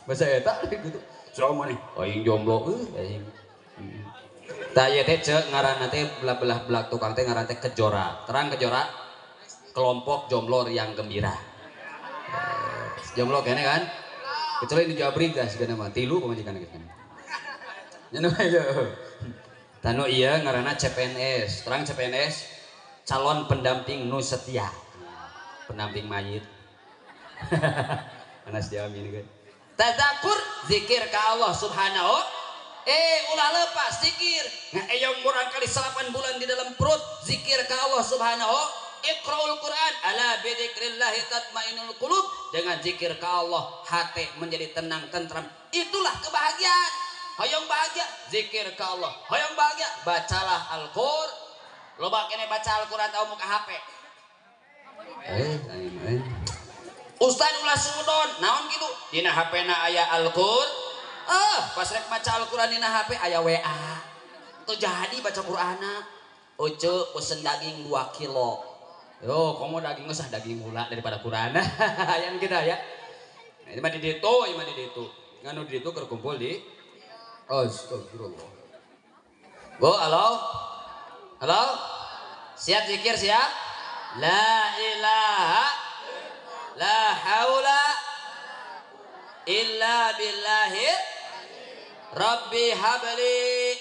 Bahasa eta gitu. Saha maneh? Aing jomblo euy aing. Tah ieu teh ceuk ngaranna teh belah-belah belak tukang teh ngaranna teh kejora. Terang kejora? Kelompok jomblo yang gembira. Jomblo kene kan? Kecuali di jabrig dah sigana mah tilu pamajikan geus kan. Nya nu ieu. Tanu ieu ngaranna CPNS. Terang CPNS calon pendamping nu setia. Pendamping mayit. Anas jamin kan. Tadzakur zikir ka Allah Subhanahu. Ulah lepas zikir. Ngaeyong murang kali 8 bulan di dalam perut zikir ka Allah Subhanahu. Iqra'ul Quran ala bidzikrillah tatmainul qulub. Dengan zikir ka Allah hati menjadi tenang tentram. Itulah kebahagiaan. Hoyong bahagia zikir ka Allah. Hoyong bahagia bacalah Al-Qur'an. Loba kene baca Al-Qur'an tau muka HP. Ustaz ulah sudon naon kitu dina HP-na aya Al-Qur'an. Pas rek baca Al-Qur'an dina HP aya WA. Teu jadi baca Qur'anna. Uce pesen daging 2 kilo. Yo, komo daging usah daging hula daripada Qur'an. Yang kita ya. Nah, ini mah di ditu, ini mah di ditu. Nganu di ditu keur kumpul di Astagfirullah. Bu, halo? Halo? Siap zikir siap? La ilaha la haula illa billahi rabbi habli.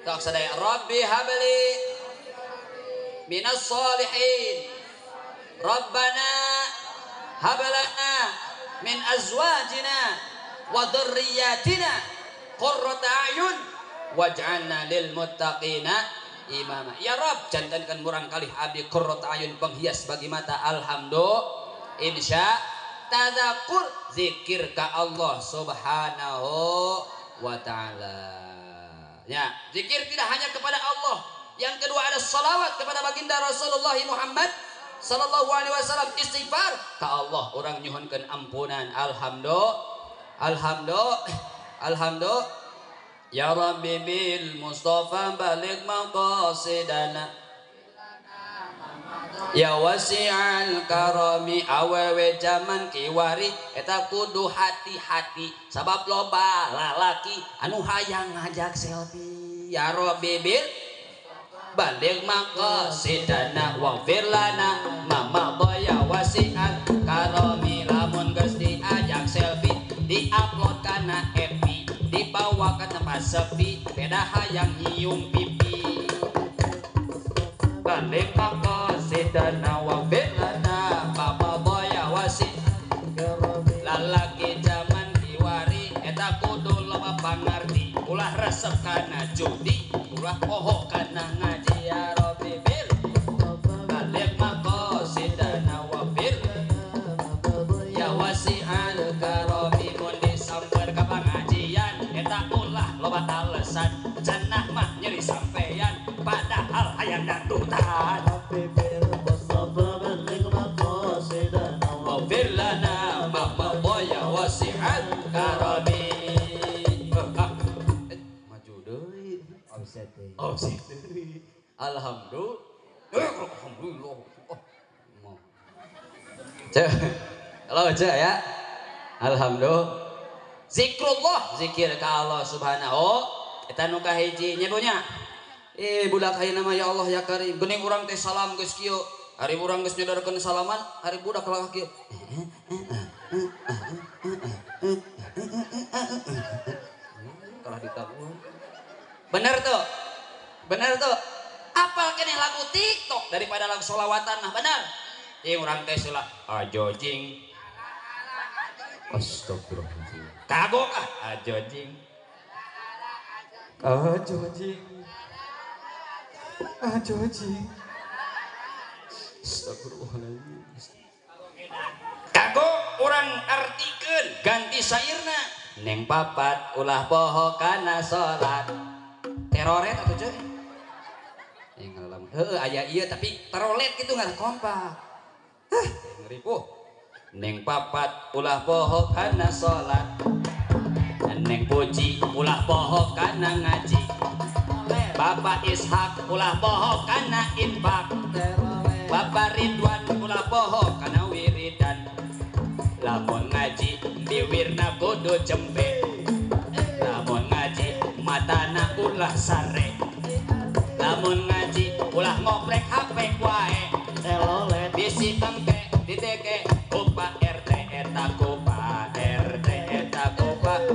Tok sadaya rabbi habli minas salihin. Rabbana hab lana min azwajina wa dzurriyyatina qurrata a'yun waj'alna lil muttaqina imama. Ya Rabb, jantankan murang kali abdi qurrata a'yun penghias bagi mata. Alhamdulillah. Insya tadzakur zikir ka Allah Subhanahu wa ta'ala. Ya, zikir tidak hanya kepada Allah. Yang kedua ada salawat kepada baginda Rasulullah Muhammad sallallahu alaihi wasallam, istighfar ka Allah orang nyuhunkeun ampunan. Alhamdulillah. Alhamdulillah. Alhamdulillah. Ya Rabbi bil Mustafa balik maqasidana. Ya wasi'al karami awewe jaman kiwari eta kudu hati-hati sabab loba lalaki anu hayang ngajak selfie. Ya Rabbi bil balik maqasidana waghfir lana ma madha wasi'al karami. Lamun geus diajak selfie diupload kana FB dibawa ke tempat sepi beda hayang nyium pipi. Balik maqasidana waghfir lana ma madha wasi'al. Lalaki jaman kiwari eta kudu loba pangarti ulah resep kana judi ulah poho kana ngaji. Ya Rabbi bil balik maqasidana waghfir ya wasi'al karami. Mun disamper ka pangajian eta ulah loba alasan cenah mah nyeri sampean padahal hayang dangdutan. Waghfir lana ma madha wasi'al karami. Maju deui. Offset deui. Offset deui. Alhamdulillah. Alhamdulillah. Oh. Cek. Halo cek ya. Alhamdulillah. Zikrullah, zikir ka Allah Subhanahu. Eta nu kahiji nya punya. Budak ayeuna mah ya Allah ya Karim. Geuning urang teh salam geus kieu. Ari urang geus nyodorkeun salaman, ari budak kalah kieu. Kalah ditabuh. Bener tuh. Bener tuh. Apal keneh lagu TikTok daripada lagu solawatan mah bener. Ieu urang teh seulah ajo jing. Astagfirullahaladzim. Kagok ah ajo jing. Ajo jing. Ajo jing. Astagfirullahaladzim. Kagok urang artikeun ganti sairna. Neng papat ulah poho kana salat. Teroret atuh ceuy. Yang ngalaman. Heueuh aya ieu tapi terolet kitu ngarah kompak. Hah, ngeri puh. Neng papat ulah poho kana salat. Neng puji ulah poho kana ngaji. Bapak Ishak ulah poho kana infak. Bapak Ridwan ulah poho kana wiridan. kudu cempe. Lamun ngaji matana ulah sare. Lamun ngaji ulah ngoprek HP wae. Telolet bisi tengke diteke ku Pak RT eta ku Pak RT eta ku Pak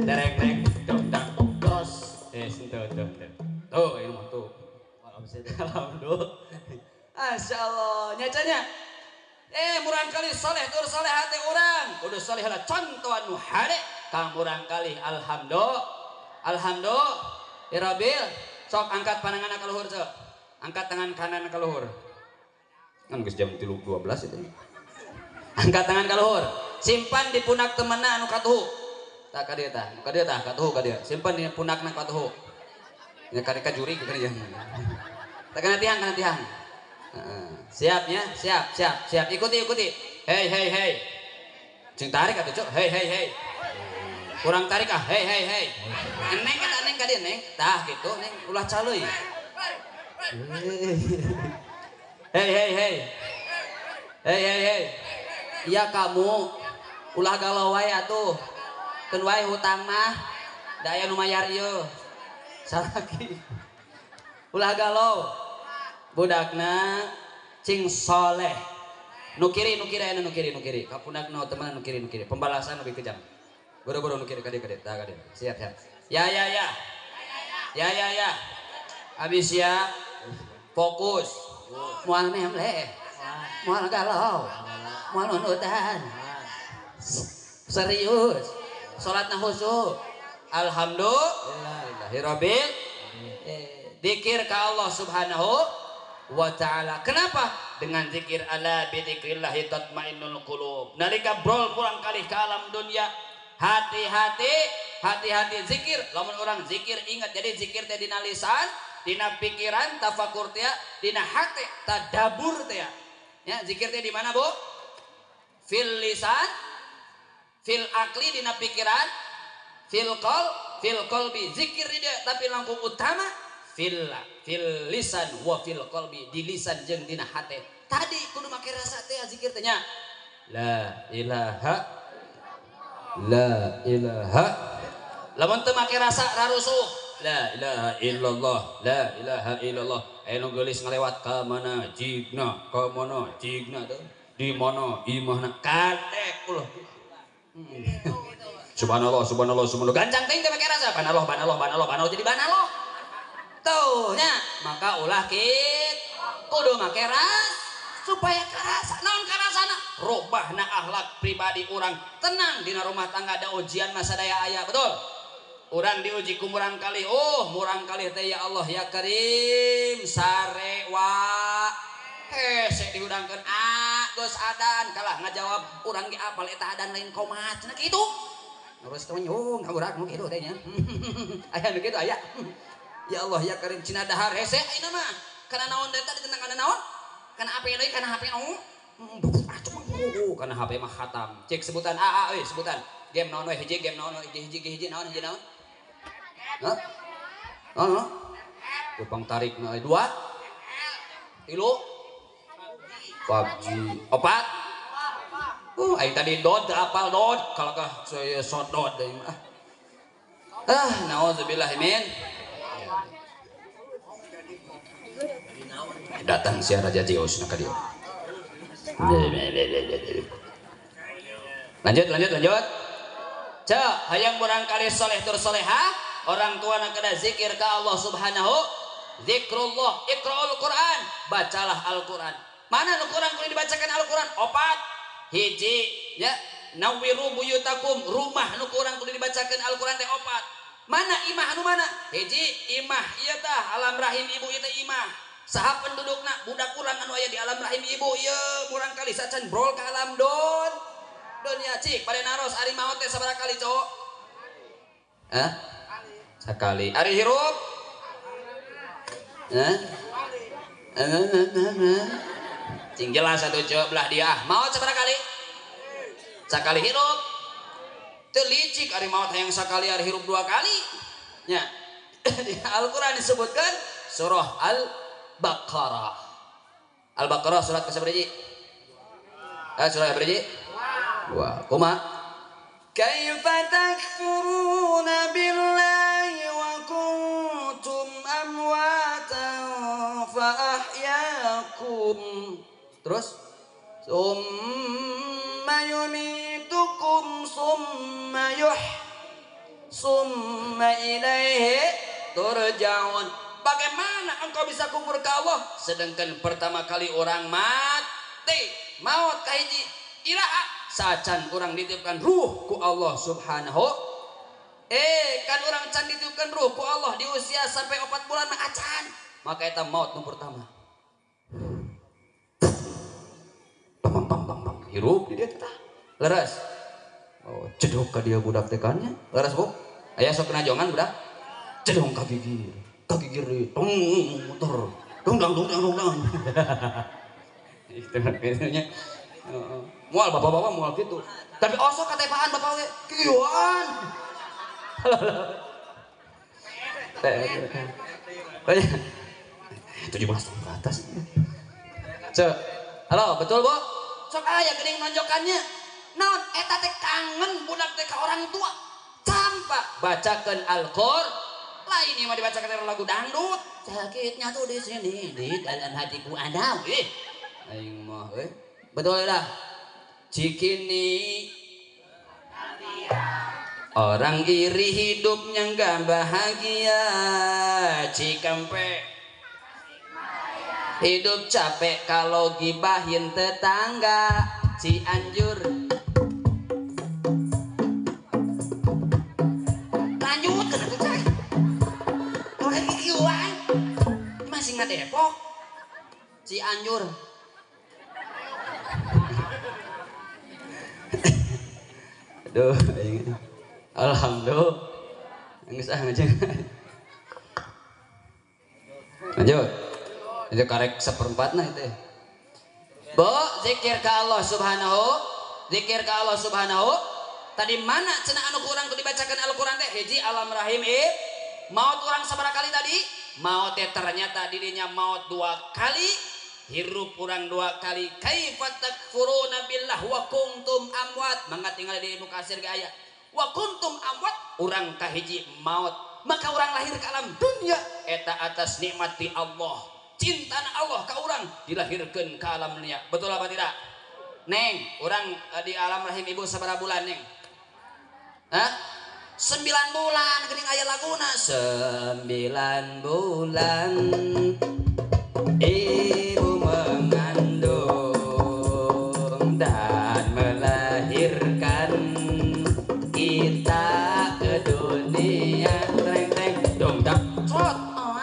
dereng reng dong dang dos. Tuh tuh tuh ini mah tuh. Alhamdulillah. Masya Allah nyacanya. Murang kali soleh tur soleh hati orang. Kudu soleh lah contoh anu hade ka murang kali alhamdulillah. Alhamdulillah. Irabil sok angkat pandangan ka luhur sok. Angkat tangan kanan ka luhur. Kan geus jam 3.12 itu. Angkat tangan ka luhur. Simpan di pundak temenna anu katuhu. Tah ka dieu tah, ka dieu tah katuhu ka dieu. Simpan di pundakna katuhu. Nya ka juri ka dieu. Tah kana tiang, kana tiang. Siap ya, siap, siap, siap. Ikuti, ikuti. Hei, hei, hei. Cing tarik atuh, Cuk. Hei, hei, hei. Kurang tarik ah. Hei, hei, hei. Neng ka neng ka dieu, neng. Tah kitu, neng ulah caleuy. Hei, hei, hei. Hei, hei, hei. Iya kamu ulah galau wae atuh. Keun wae hutang mah. Da aya nu mayar ieu. Salaki. Ulah galau. Budakna cing soleh. Nu kiri, nu kiri aya nu kiri, nu kiri. Ka pundakna teman nu kiri, nu kiri. Pembalasan lebih kejam. Boro-boro nu kiri ka dieu, ka dieu. Tah ka dieu. Siap, siap. Ya, ya, ya. Ya, ya, ya. Habis siap. Fokus. Moal memle. Moal galau. Moal nunutan. Serius. Salatna khusyuk. Alhamdulillahirabbil. Zikir ka Allah Subhanahu wa ta'ala. Kenapa? Dengan zikir ala bidzikrillahi tatmainnul qulub. Nalika brol kurang kali ke alam dunia, hati-hati, hati-hati zikir. Lamun orang zikir ingat, jadi zikir teh dina lisan, dina pikiran, tafakur teh, dina hati, tadabur teh. Ya, zikir teh di mana, Bu? Fil lisan, fil akli dina pikiran, fil qol, fil qalbi. Zikir di dia, tapi langkung utama fil lisan wa fil qalbi, di lisan jeung dina hate. Tadi kudu make rasa teh zikir teh nya. La ilaha, la ilaha. Lamun teu make rasa rarusuh. La ilaha illallah, la ilaha illallah. Aya nu geulis ngalewat ka mana jigna, ka mana jigna teh. Di mana imahna kadek ulah. Subhanallah, subhanallah, subhanallah. Gancang teh teu make rasa. Banaloh, banaloh, banaloh, banaloh jadi banaloh. Tuh nya, maka ulah kit kudu make ras supaya karasa. Naon karasana? Robahna akhlak pribadi urang. Tenang dina rumah tangga ada ujian masa daya aya, betul? Urang diuji ku murang kali. Oh, murang kali teh ya Allah ya Karim sare wa hese dihudangkeun a geus adan kalah ngajawab urang ge apal eta adan lain komat cenah kitu. Terus teh nyung ka urang nu kitu teh nya. Aya nu kitu aya. Ya Allah ya Karim cina dahar hese ayeuna mah. Kana naon teh tadi tentang kana naon? Kana HP deui, kana HP nu. Kana HP mah khatam. Cek sebutan a a euy sebutan. Game naon we hiji, game naon hiji, hiji hiji naon hiji naon? Hah? Heeh. Kupang tarik na 2. 3. PUBG. 4. Aing tadi dod apal dod kalakah saya sodod deui mah. Ah, nauzubillah min. Datang si Raja Zeus nak ka dieu. Lanjut, lanjut, lanjut. Cek, hayang murang kali soleh tur soleha, orang tua nak kena zikir ke Allah Subhanahu, zikrullah, iqra'ul Quran, bacalah Al-Quran. Mana nu kurang kudu dibacakan Al-Quran? 4. Hiji, ya, nawiru buyutakum, rumah nu kurang kudu dibacakan Al-Quran teh 4. Mana imah anu mana? Hiji, imah ieu tah alam rahim ibu ieu teh imah. Saha pendudukna budak urang anu aya di alam rahim ibu ieu murang kali sacan brol ka alam don. Dunia cik pada naros ari maot teh sabaraha kali cowok? Hah? Sekali. Ari hirup? Hah? Cing jelas atuh cowok belah dia. Maot sabaraha kali? Sakali hirup. Teu licik ari maot hayang sakali ari hirup 2 kali. Nya. Di Al-Qur'an disebutkan surah Al-Baqarah. Al-Baqarah surat ke sabaraha? Surah berapa? 2. Kumaha? Kaifa takfuruna billahi wa kuntum amwatan fa ahyaakum. Terus summa yumitukum summa summa ilaihi turja'un. Bagaimana engkau bisa kufur ke Allah sedangkan pertama kali orang mati, maut kahiji iraha sacan orang dititipkan ruh ku Allah subhanahu. Kan orang can dititipkan ruh ku Allah di usia sampai 4 bulan mah acan, maka eta maut nu pertama. Bang bang bang bang hirup di dia teh leres. Oh, cedok ka dia budak teh kan nya. Leres bu? Aya sok kena jongan budak. Cedok ka gigir. Ka gigir deui. Tong muter. Dong dang dong dang dong dang. Itu maksudnya. Mual bapak-bapak mual gitu. Tapi osok katepaan bapak ge. Kieuan. Teh. 17 tahun ke atas. Cek. Halo, betul bu? Sok aya geuning nonjokannya. Naon eta teh kangen budak teh ka orang tua. Campa bacakeun Al-Qur'an. Lain ieu mah dibacakeun lagu dangdut. Sakitnya tuh di sini di dalam hatiku ada. Ih, aing mah euy. Betul dah. Cikini orang iri hidupnya enggak bahagia. Cikampek hidup capek kalau gibahin tetangga. Cianjur lanjut ke tuh cai orang kikiuan masih nggak Depok. Cianjur. Aduh, alhamdulillah. Geus ah ngajeng. Lanjut. Itu karek seperempatna itu. Bu, zikir ke Allah Subhanahu, zikir ke Allah Subhanahu. Tadi mana cenah anu kurang ku dibacakan Al-Qur'an teh? Hiji alam rahim maut urang sabaraha kali tadi? Maut teh ternyata dirinya maut 2 kali, hirup urang 2 kali. Kaifa takfuruna billah wa kuntum amwat. Mangga tinggal di Ibnu Katsir ge aya. Wa kuntum amwat, urang kahiji maut. Maka urang lahir ke alam dunia eta atas nikmat ti Allah. Cintana Allah ka urang dilahirkeun ke alam dunia. Betul apa tidak? Neng, urang di alam rahim ibu sabaraha bulan, Neng? Hah? 9 bulan geuning aya laguna. 9 bulan ibu mengandung dan melahirkan kita ke dunia. Treng treng dong dang cerot. Oh,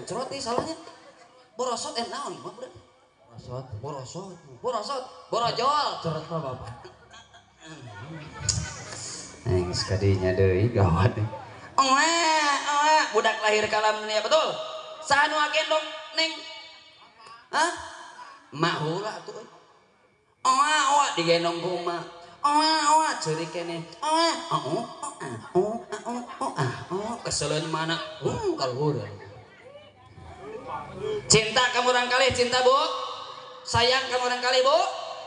cerot nih salahnya. Borosot naon mah budak? Borosot, borosot, borosot, borojol. Cerot mah bapak. Geus kadinya deui gawat. Oe, budak lahir ka alam dunia betul. Saha nu gendong Neng? Hah? Mak heula atuh euy. Oe, oe digendong ku emak. Oe, oe ceurik keneh. Oe, oe, oe, oe, oe, oe keseleun mana? Kaluhur. Cinta kamu orang kali, cinta bu, sayang kamu orang kali bu,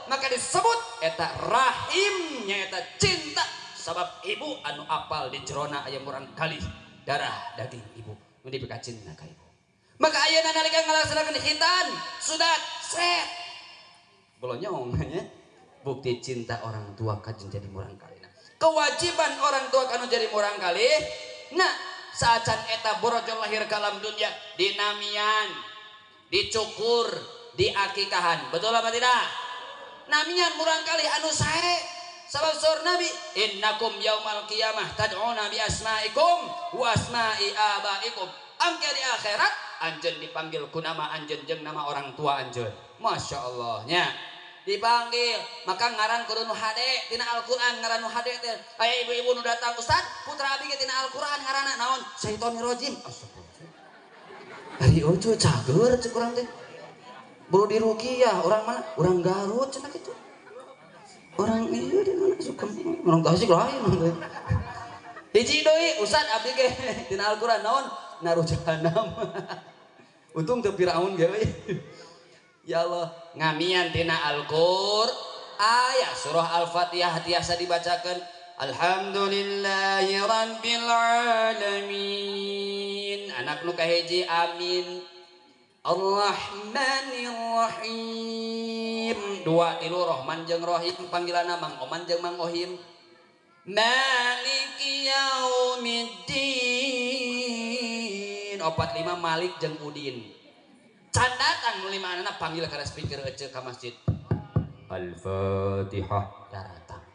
maka disebut eta rahimnya eta cinta. Sabab ibu anu apal di jerona ayam orang kali darah daging ibu, nu dipika cinta ka ibu. Maka ayeuna nalika ngalaksanakeun khitan, sunat, set, bolonyong nya. Bukti cinta orang tua kajen jadi murang kali. Kewajiban orang tua kanu jadi murang kali. Nah, saacan eta borojol lahir ke alam dunia dinamian, dicukur, diakikahan. Betul apa tidak? Namian murang kali anu sae. Sabab saur Nabi, innakum yaumal qiyamah tad'una bi asma'ikum wa asma'i abaikum. Angke di akhirat anjeun dipanggil ku nama anjeun jeung nama orang tua anjeun. Masya Allah nya. Dipanggil, maka ngaran kudu nu hade tina Al-Qur'an ngaran nu hade teh. Aya ibu-ibu nu datang, Ustaz, putra abi ge tina Al-Qur'an ngaranna naon? Syaitonir rajim. Astagfirullah. Ari eueuh cager cek urang teh. Buru diruqyah, orang mana? Orang Garut cenah kitu. Orang ieu di mana suka orang Tasik lain. Hiji deui Ustaz abdi ge tina Al-Qur'an naon? Naruh jahanam. Untung teu Firaun ge euy. Ya Allah, ngamian tina Al-Qur'an aya surah Al-Fatihah tiasa dibacakeun. Alhamdulillahi rabbil alamin. Anak nu kahiji amin. Ar-Rahmanir Rahim. 2 3 Rahman jeung Rahim panggilanna Mang Oman jeung Mang Ohim. Maliki yaumiddin. 4 5 Malik jeung Udin. Can datang nu 5 anana panggil ka speaker ece ka masjid. Al-Fatihah daratang.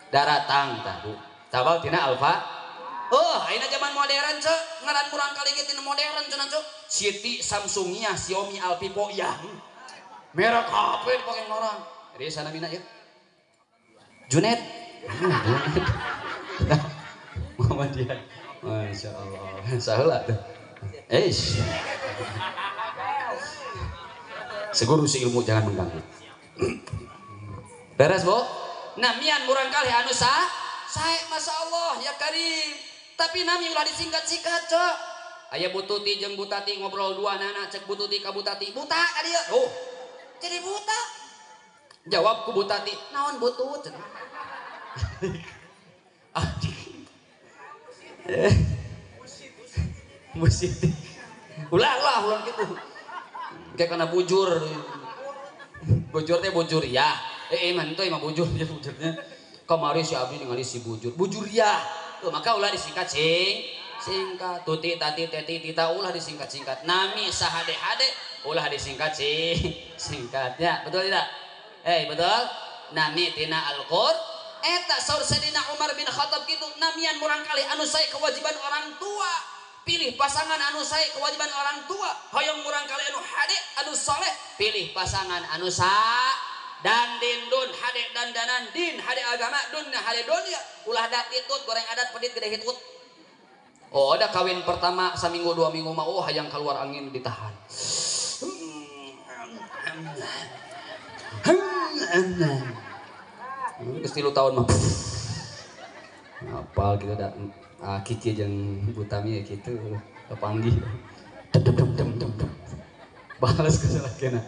Daratang tah Bu. Tabal tina alfa. Oh, ayeuna zaman modern ceu, ngaran murang kali ge tina modern cenah ceu. Siti Samsungnya, Xiaomi Alvivo ya. Merek HP dipake orang. Jadi sana mina ya. Junet. Junet. Muhammadiyah. Masya Allah. Saheula tuh. Eish. Seguru si ilmu jangan mengganggu. Beres, Bu? Namian murang kali anu sae Masya Allah ya Karim. Tapi nami ulah disingkat-singkat cok. Aya bututi jeung butati ngobrol dua nana cek bututi ka butati. Buta ka dieu. Oh. Jadi buta. Jawab ku butati, naon butut? Musiti. Ulah lah ulah kitu. Kayak kana bujur. Bujur teh bujur ya. Mah henteu mah bujur ya bujurnya. Kamari si abdi ningali si bujur. Bujur ya. Tuh maka ulah disingkat sing singkat tuti tati teti tita ulah disingkat-singkat. Nami sahade-hade ulah disingkat sing singkatnya. Betul tidak? Betul? Nami tina Al-Qur eta saur Sayyidina Umar bin Khattab kitu namian murang kali anu sae kewajiban orang tua. Pilih pasangan anu sae kewajiban orang tua. Hoyong murang kali anu hade anu soleh, pilih pasangan anu sa dan din dun hade dandanan din hade agama dun hade dunia ulah datitut goreng adat pedit gede hitut. Oh ada kawin pertama saminggu 2 minggu mah oh hayang keluar angin ditahan. Geus 3 tahun mah apal gitu da Kiki jeung Butami ya kitu kepanggih dem dem dem dem dem balas ke salakina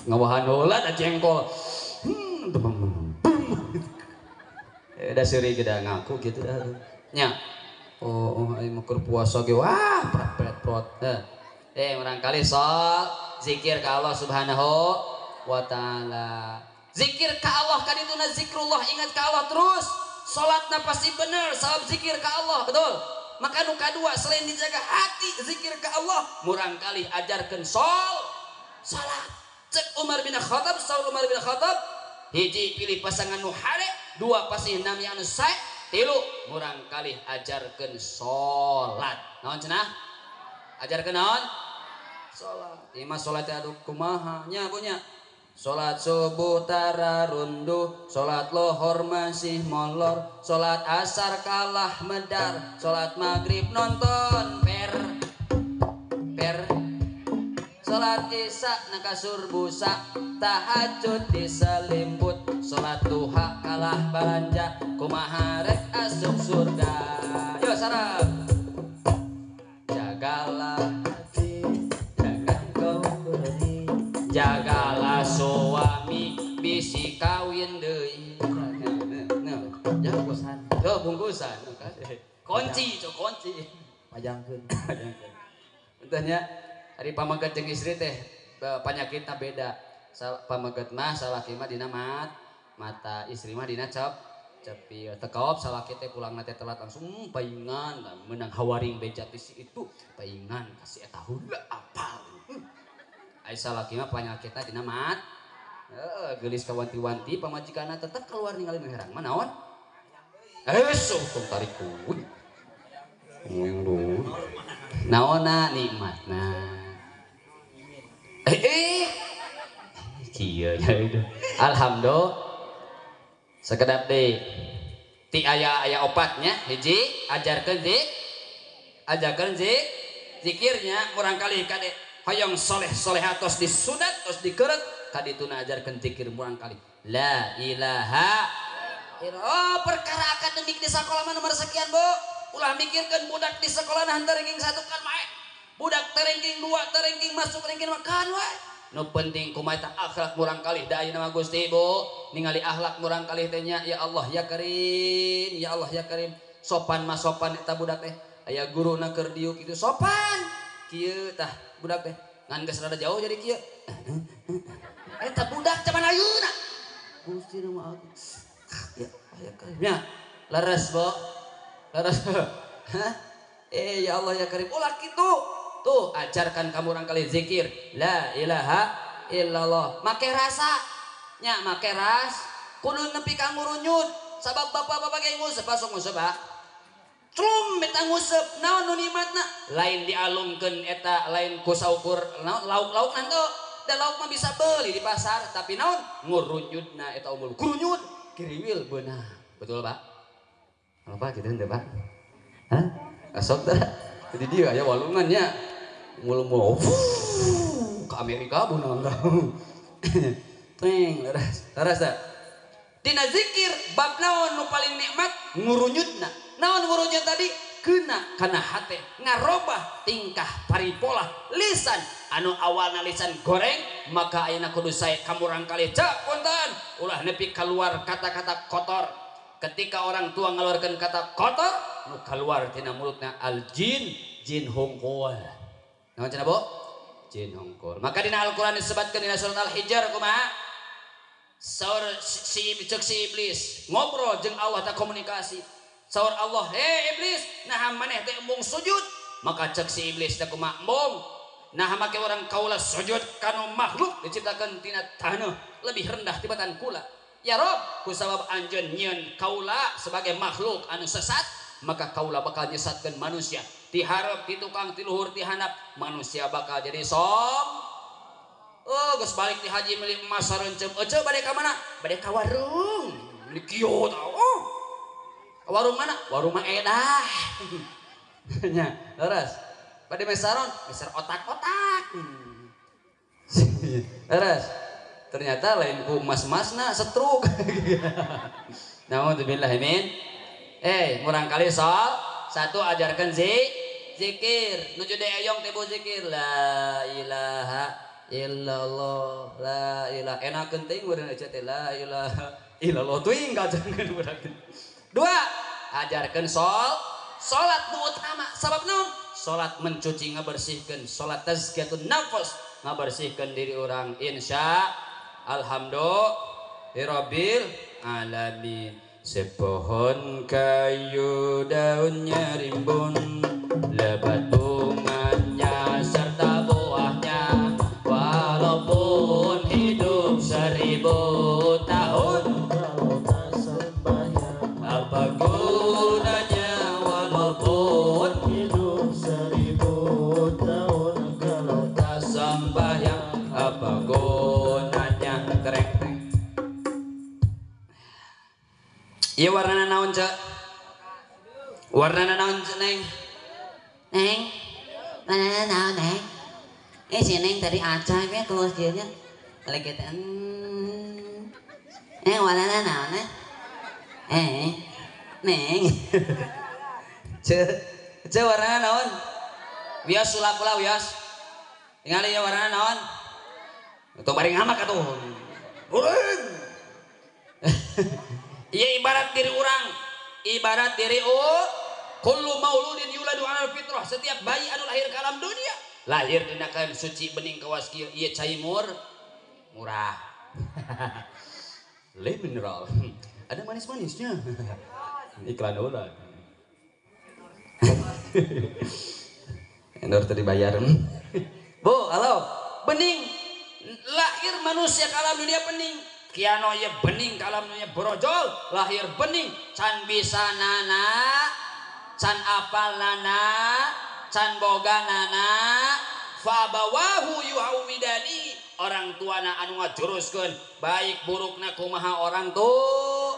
ngawahan heula da jengkol. Da seuri ge da ngaku kitu dah nya. Oh aing mah keur puasa ge wah pret prot. Murang kali sok zikir ka Allah Subhanahu wa taala. Zikir ka Allah kadituna zikrullah, ingat ka Allah terus. Salatna pasti bener sabab zikir ka Allah, betul? Maka nu kadua selain dijaga hati zikir ka Allah, murang kali ajarkeun salat. Cek Umar bin Khattab, saur Umar bin Khattab, hiji pilih pasangan nu hade, 2 pasti nami anu sae, 3 murang kali ajarkeun salat. Naon cenah? Ajarkeun naon? Salat. Ieu mah salat teh aduh kumaha nya Bu nya. Salat subuh tara runduh, salat lohor masih molor, salat asar kalah medar, salat maghrib nonton per per. Salat isya na kasur busa, tahajud diselimput, salat duha kalah balanja, kumaha rek asup surga. Yo sarap. Jagalah hati, jangan kau beri. Jagalah suami bisi kawin deui. Nah, bungkusan. Tuh bungkusan. Kunci, cok kunci. Pajangkeun. Pajangkeun. Entahnya ari pameget jeung istri teh panyakitna beda. Pameget mah salaki mah dina mata, istri mah dina cepil. Tekop salaki teh pulangna teh telat langsung paingan menang hawaring beja ti si itu paingan kasih eta heula apal. Ai salaki mah panyakitna dina mat. Geulis kawanti-wanti pamajikanna tetep keluar ningali nu herang mah naon? Sok tong tarik kuy. Nguyung deui. Naonna nikmatna. Kieu nya itu. Alhamdulillah. Sekedap deui. Ti aya opatnya hiji ajarkeun ajarkeun zikirnya murang kali kade hoyong soleh soleha tos disunat tos dikeret kadituna ajarkeun zikir murang kali la ilaha illallah. Perkara akademik di sekolah mah nomor sekian Bu. Ulah mikirkeun budak di sekolah nah teu ranking 1 kan wae. Budak teu ranking 2, teu ranking masuk ranking makan wae. Nu penting kumaha eta akhlak murang kalih da ayeuna mah Gusti Bu, ningali akhlak murang kalih teh nya ya Allah ya Karim, ya Allah ya Karim. Sopan mah sopan eta budak teh. Aya guruna keur diuk kitu sopan. Kieu tah budak teh. Ngan geus rada jauh jadi kieu. Eta budak zaman ayeuna. Gusti nu Maha Agung. Ya Allah ya Karim. Nya leres Bu. Leres. Hah? Ya Allah ya Karim. Ulah kitu. Tuh ajarkan kamu orang kali zikir la ilaha illallah. Make rasa. Nya make ras. Kudu nepi ka ngurunyut. Sabab bapak-bapak ge nguseup masuk nguseup ha. Celum eta nguseup naon nu nikmatna? Lain dialungkeun eta lain ku saukur naon lauk-lauk nanto. Da lauk mah bisa beli di pasar tapi naon ngurunyutna eta umul kurunyut kiriwil beunah. Betul Pak? Apa gitu henteu Pak? Hah? Asok teh. Jadi dia aya walungannya. Mulu-mulu ke Amerika beunang tah. Teng leres. Leres teh. Dina zikir bab naon nu paling nikmat ngurunyutna. Naon ngurunyut tadi? Kena kana hate ngarobah tingkah paripola lisan anu awalna lisan goreng maka ayeuna kudu sae kamurang kalih cak punten ulah nepi keluar kata-kata kotor. Ketika orang tua ngeluarkan kata kotor nu keluar tina mulutna al jin jin hungkul. Naon cenah Bu? Jin hungkul. Maka dina Al-Qur'an disebutkeun dina surat Al-Hijr kumaha? Saur si cek si iblis ngobrol jeung Allah ta komunikasi. Saur Allah, "Hei iblis, nah maneh teh embung sujud." Maka cek si iblis teh kumaha embung? Nah make orang kaula sujud kanu makhluk diciptakeun tina taneuh lebih rendah tibatan kula. Ya Rob, kusabab anjeun nyieun kaula sebagai makhluk anu sesat, maka kaula bakal nyesatkeun manusia. Ti hareup, ti tukang, ti luhur, ti handap, manusia bakal jadi som. Oh, geus balik ti haji meuli emas sarencem. Ece bade ka mana? Bade ka warung. Meuli kieu tah. Oh. Warung mana? Warung mah edah. Nya, leres. Bade mesaron, meser otak-otak. Leres. Ternyata lain ku emas-emasna setruk. Naudzubillah min. Murang kali sol, satu ajarkan zikir. Nuju deeyong teh bu zikir la ilaha illallah la ilaha. Enakeun teuing meureun aja teh la ilaha illallah teuing kajengeun budak. Dua, ajarkan salat nu utama. Sabab naon? Salat mencuci ngabersihkeun, salat tazkiyatun nafs ngabersihkeun diri orang. Insya alhamdulillahirabbil alamin. Sepohon kayu daunnya rimbun, lebat bunganya serta buahnya, walaupun hidup 1000 tahun, kalau tak sembahyang apa gunanya? Walaupun hidup 1000 tahun, kalau tak sembahyang apa gunanya? Tereng tereng. Iya warnana naon cek? Warnana naon cek neng? Neng, warnana naon neng? Si neng tadi aca ke terus dia nya lagi kita. Warnana naon neng? Neng. Cek, cek warnana naon? Wios sulap pula wios. Tingali ya warnana naon? Atau bareng hamak atuh. Urang. Iya ibarat diri orang, ibarat diri kullu mauludin yuladu alal fitrah. Setiap bayi anu lahir ke alam dunia lahir dina kain suci bening kawas kieu ieu cai murah. Le mineral. Ada manis-manisnya. Iklan ulah. Endor tadi bayar. Bu, halo. Bening. Lahir manusia ke alam dunia bening. Kiano ye bening ke alam dunia borojol, lahir bening, can bisa nana, can apal nana, can boga nana, fabawahu yuhawidani, orang tuana anu ngajuruskeun baik burukna kumaha orang tuh,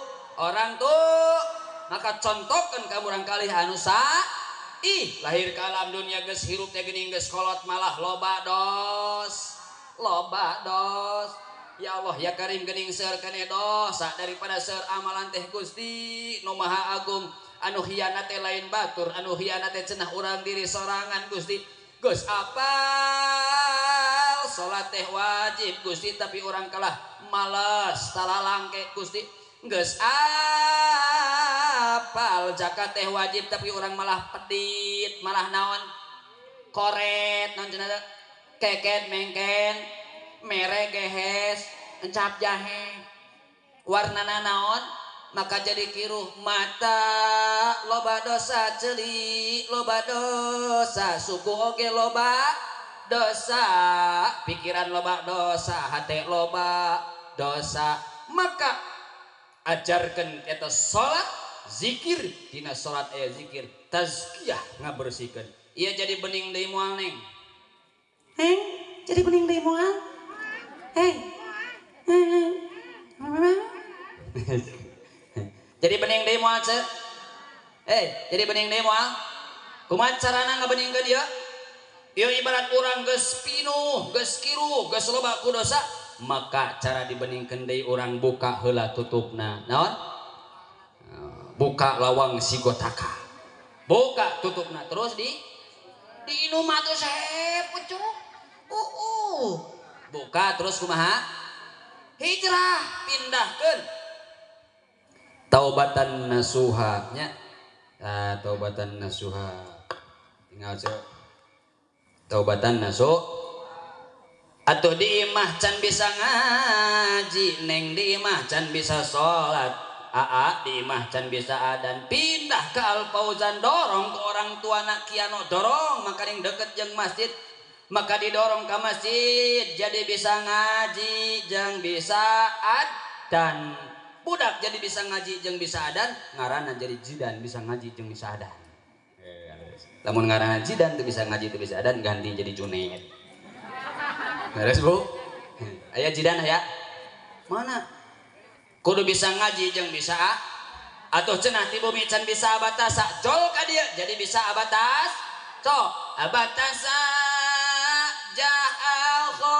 maka contohkeun ka murang kalih anu sa ih lahir ke alam dunia geus hirup teh geuning geus kolot malah loba dos. Ya Allah ya Karim geuning seur keneh dosa daripada seur amalan teh Gusti nu Maha Agung anu hianat teh lain batur anu hianat teh cenah urang diri sorangan Gusti geus apal Salat teh wajib Gusti tapi urang kalah malas talalangke Gusti. Geus apal zakat teh wajib tapi urang malah pedit, malah naon? Koret naon cenah keket mengken, mere gehes, encap jahe. Warnana naon? Maka jadi kiruh mata loba dosa ceuli loba dosa suku oge loba dosa pikiran loba dosa hate loba dosa. Maka ajarkan eta salat zikir dina salat aya zikir tazkiyah ngabersihkeun ieu jadi bening deui moal neng. Heng jadi bening deui moal. Hei. Jadi bening deui moal ce? Jadi bening deui moal? Kumaha carana ngabeningkeun ieu? Ieu ibarat urang geus pinuh, geus kiruh, geus loba ku dosa, maka cara dibeningkeun deui urang buka heula tutupna. Naon? Buka lawang sigotaka. Buka tutupna terus di diinum atuh sep ucuk. Buka terus kumaha? Hijrah, pindahkeun. Taubatan nasuha nya. Taubatan nasuha. Tinggal cek. Taubatan nasuh. Atuh di imah can bisa ngaji, neng di imah can bisa salat, aa di imah can bisa adan, pindah ke Al Fauzan, dorong ke orang tua nak kiano, dorong maka yang deket jeung masjid, maka didorong ke masjid jadi bisa ngaji jeung bisa adan. Budak jadi bisa ngaji jeung bisa adan, ngaranna jadi jidan bisa ngaji jeung bisa adan. Lamun ngaranna jidan teu bisa ngaji teu bisa adan ganti jadi Junaid. Beres Bu? Aya jidan aya? Mana? Kudu bisa ngaji jeung bisa atuh cenah ti bumi can bisa abatasa jol ka dieu jadi bisa abatas. Sok abatasa ja'al kho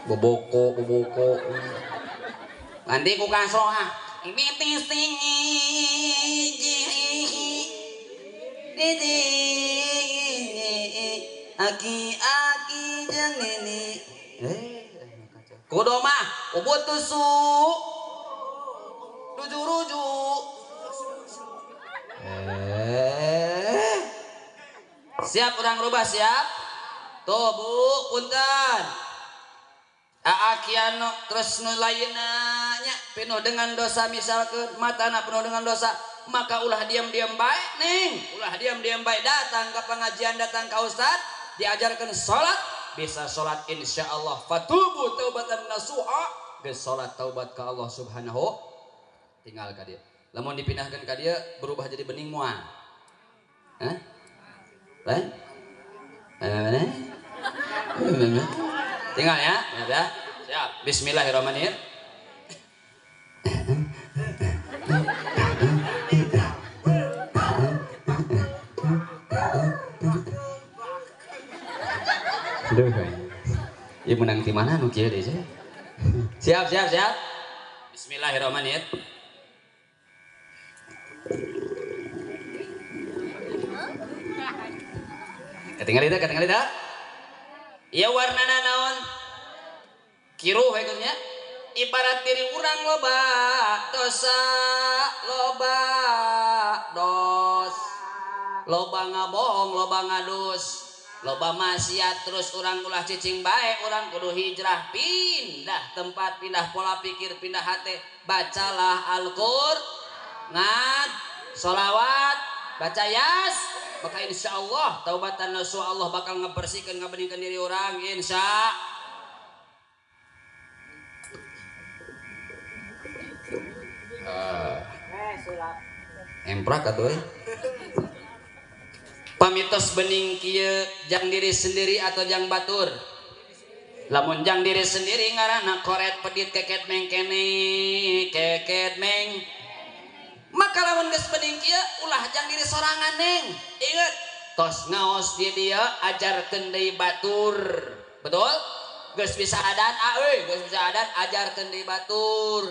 boboko boboko nanti ku kasro ah bitis tinggi jihi aki aki jeung nini kudu mah ubud tusu ruju-ruju siap urang rubah siap tuh Bu punten Aakiano terus nu lainna nya penuh dengan dosa misalkeun matana penuh dengan dosa maka ulah diam-diam bae neng ulah diam-diam bae datang ke pengajian datang ke ustad diajarkan salat bisa salat insyaallah fatubu taubatan nasuha geus salat taubat ka Allah subhanahu tinggal ka dieu lamun dipindahkeun ka dieu berubah jadi bening moal hah lain tinggal ya, ya. Siap. Bismillahirrahmanirrahim. Aduh, ieu menang di mana nu kieu deui? Siap, siap, siap. Bismillahirrahmanirrahim. Ketinggalan itu, ketinggalan itu. Ya warnana naon? Kiruh we nya. Ibarat diri urang loba dosa, loba dos. Loba ngabohong, loba ngadus, loba maksiat terus urang ulah cicing bae, urang kudu hijrah, pindah tempat, pindah pola pikir, pindah hati. Bacalah Al-Qur'an, ngad, sholawat, baca yas. Maka insya Allah taubatan nasuha Allah bakal ngebersihkan ngebeningkan diri orang insya. Emprak atuh. Pamitos bening kieu jang diri sendiri atau jang batur. Lamun jang diri sendiri ngaranna koret pedit keket mengkene keket meng. Maka lamun geus bening kieu ulah jang diri sorangan neng. Ingat tos ngaos di dia ajarkeun deui batur. Betul? Geus bisa adan ah euy, geus bisa adan ajarkeun deui batur.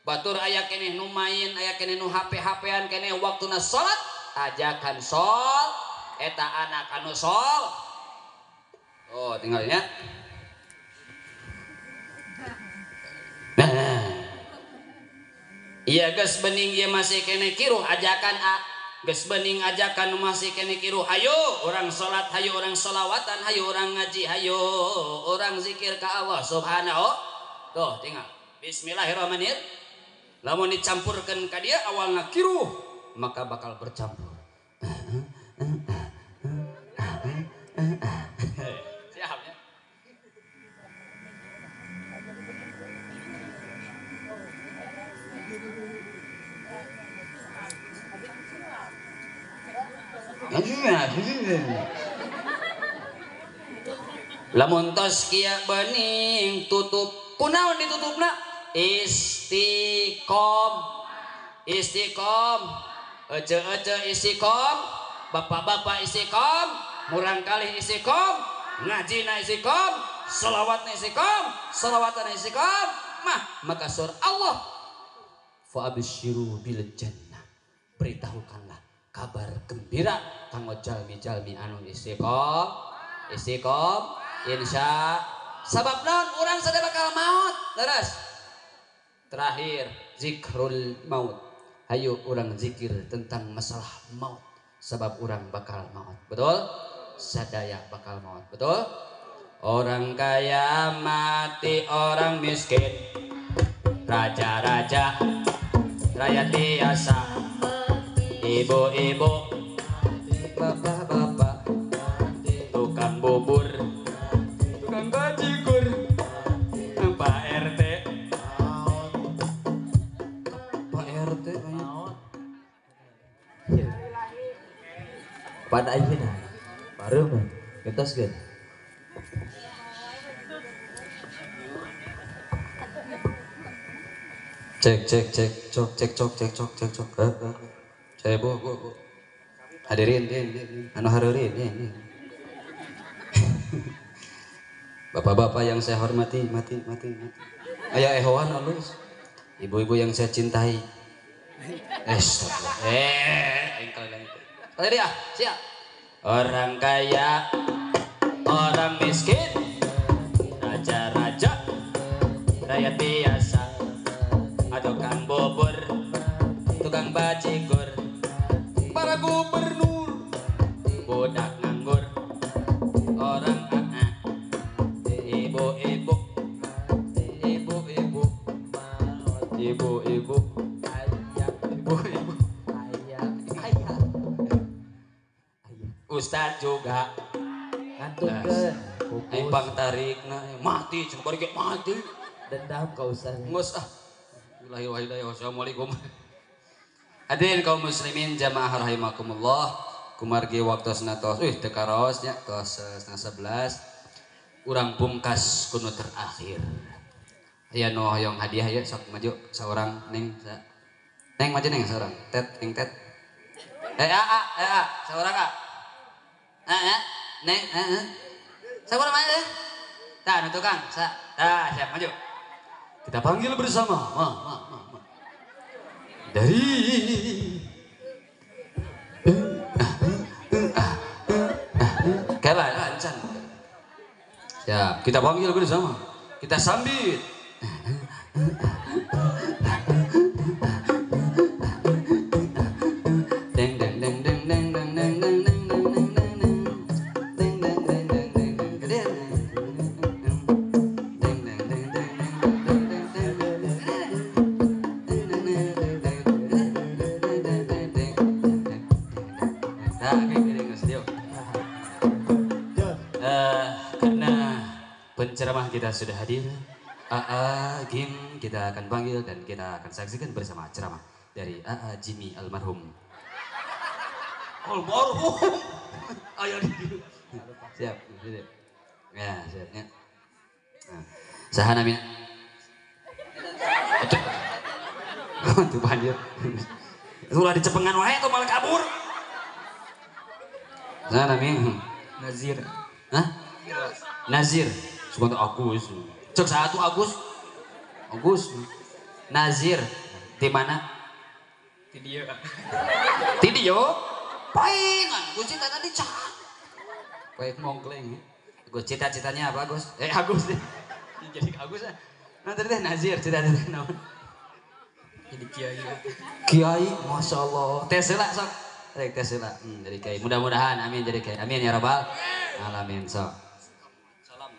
Batur aya keneh nu main, aya keneh nu HP-HP-an keneh waktuna salat, ajakan sol eta anak anu sol. Oh, tinggalnya. Nah. Iya geus bening ieu masih keneh kiruh ajakan a. Geus bening ajakan nu masih keneh kiruh, hayu urang salat, hayu urang solawatan, hayu urang ngaji, hayu urang zikir ka Allah Subhanahu. Tuh tinggal. Bismillahirrahmanirrahim. Lamun dicampurkan ka dia awalna kiruh maka bakal bercampur. Siap ya. Lamun tos kieu bening tutup, kunaon ditutupna? Istiqom, istiqom, ece-ece istiqom, bapak-bapak istiqom, murang kali istiqom, ngajina istiqom, selawatna istiqom, selawatna istiqom, mah maka surah Allah fa absyiru bil jannah, beritahukanlah kabar gembira kanggo jalmi-jalmi anu istiqom, istiqom, insya sabab naon urang sada bakal maut, leres. Terakhir zikrul maut. Hayu urang zikir tentang masalah maut. Sebab urang bakal maut. Betul? Sadaya bakal maut. Betul? Orang kaya mati, orang miskin. Raja-raja, rakyat biasa. Ibu-ibu, bapak-bapak, tukang bubur, tukang bajigur, Pak RT. Pada ayeuna baru mah gentos geun. Cek cek cek cok cek cok cek cok cek cok. Saya bu bu. Hadirin din anu harurin ini. Bapak-bapak yang saya hormati, mati mati mati. Aya ehoan alus. Ibu-ibu yang saya cintai. Tadi dia, siap. Orang kaya, orang miskin, raja-raja, rakyat biasa, tukang bubur, tukang bajigur, para gubernur, budak nganggur, orang AA, ibu-ibu, ibu-ibu, ibu-ibu, ibu-ibu. Ustad juga ngantukkeun aing pang tarikna mati cenah bari ge mati dendam ka ustad geus ah billahi wa hidayah. Wassalamualaikum. Hadirin kaum muslimin jamaah rahimakumullah, kumargi waktosna tos euy teu karaos nya tos 10:30 urang pungkas kuno terakhir. Aya nu hoyong hadiah ya sok maju saurang neng neng maju neng saurang tet neng tet a a saurang a neng, siapa namanya? Tah, nu tukang, sa, tah, siap maju. Kita panggil bersama, ma. Dari, kela, lancan. Siap, kita panggil bersama, kita sambit. Deng deng deng deng deng deng deng deng deng. Penceramah kita sudah hadir, AA Gim kita akan panggil dan kita akan saksikan bersama ceramah dari AA Jimmy almarhum. Almarhum, ayo siap, siap, ya siap ya. Nah, saha namina? Tuh banjir, ulah dicepengan wae tuh malah kabur. Saha namina? Nazir. Hah? Nazir. Sebentar Agus. Cek satu Agus. Agus. Nazir di mana? Di dieu. Di dieu? Paingan, Gus cita tadi cah. Baik mongkleng. Gus cita-citanya apa, Gus? Agus deh. Jadi Agus ah. Nah, tadi teh Nazir cita-cita naon? Jadi kiai. Kiai, Masya Allah. Tes heula sok. Rek tes heula. Jadi kiai. Mudah-mudahan amin jadi kiai. Amin ya rabbal alamin sok. Salam.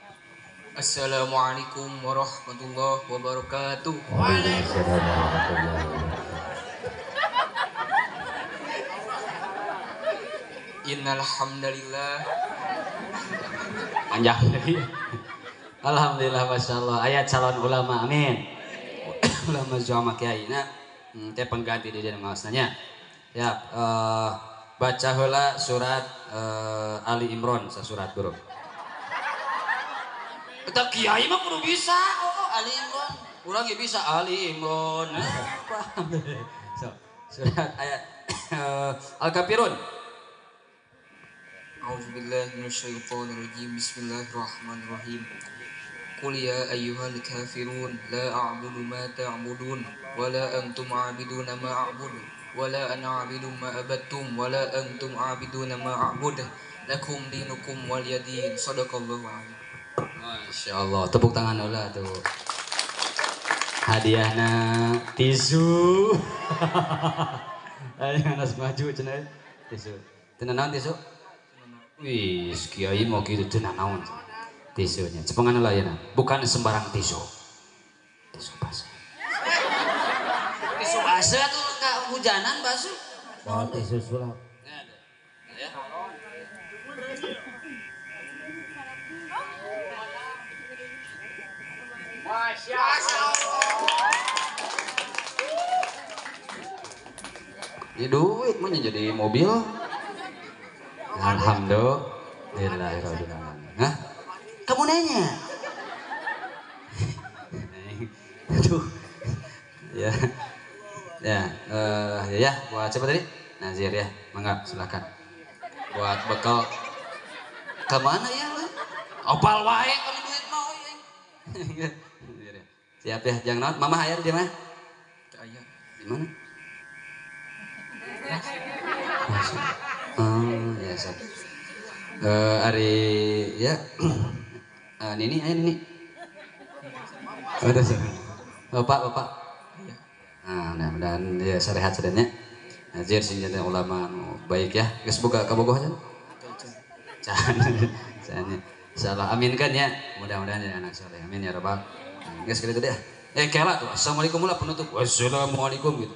Assalamualaikum warahmatullahi wabarakatuh. Waalaikumsalam warahmatullahi wabarakatuh. Innal hamdalillah. Panjang deui. Alhamdulillah masyaallah. Ayat calon ulama amin. Ulama jama kiai na teh pengganti di dieu ngaosna. Ya, baca heula surat Ali Imran sasurat guru. Eta kiai mah kudu bisa. Oh, Ali Imran. Urang ge bisa Ali Imran. Paham. So, surat ayat Al-Kafirun. A'udzubillahi minasyaitonirrajim. Bismillahirrahmanirrahim. Qul ya ayyuhal kafirun la a'budu ma ta'budun wa la antum 'abiduna ma a'budu wa la ana 'abidun ma abattum wa la antum 'abiduna ma a'budu lakum dinukum waliyadin. Shadaqallahu alazim. Masya Allah, tepuk tangan heula tuh. Hadiahna tisu. Ayo anas maju cenah tisu. Teu naon tisu? Wih, kiai mau kitu teu naon. Tisunya, cepengan lah ya, bukan sembarang tisu. Tisu basah. Tisu basah tuh enggak hujanan basah. Oh, tisu sulap. Ya. Masya Allah. Ini duit mah jadi mobil. Alhamdulillahirabbil alamin. Hah? Kamu nanya. Aduh. Ya. Ya, ya buat siapa tadi? Nazir ya. Mangga silakan. Buat bekal ke mana ya? Opal wae kalau duit mau ya. Siap ya, jangan naon. Mama aya di mana? Aya. Di mana? Oh, ya sok. Ari ya. Nini, ayo Nini. Oh, Bapak, bapak. Nah, mudah-mudahan ya sarehat sadayana. Nazir sing jadi ulama nu baik ya. Geus boga kabogoh aja. Can. Can. Insyaallah aminkan ya. Mudah-mudahan jadi anak soleh. Amin ya rabbal. Geus kitu deh. Kela tuh. Assalamualaikum lah penutup. Wassalamualaikum gitu.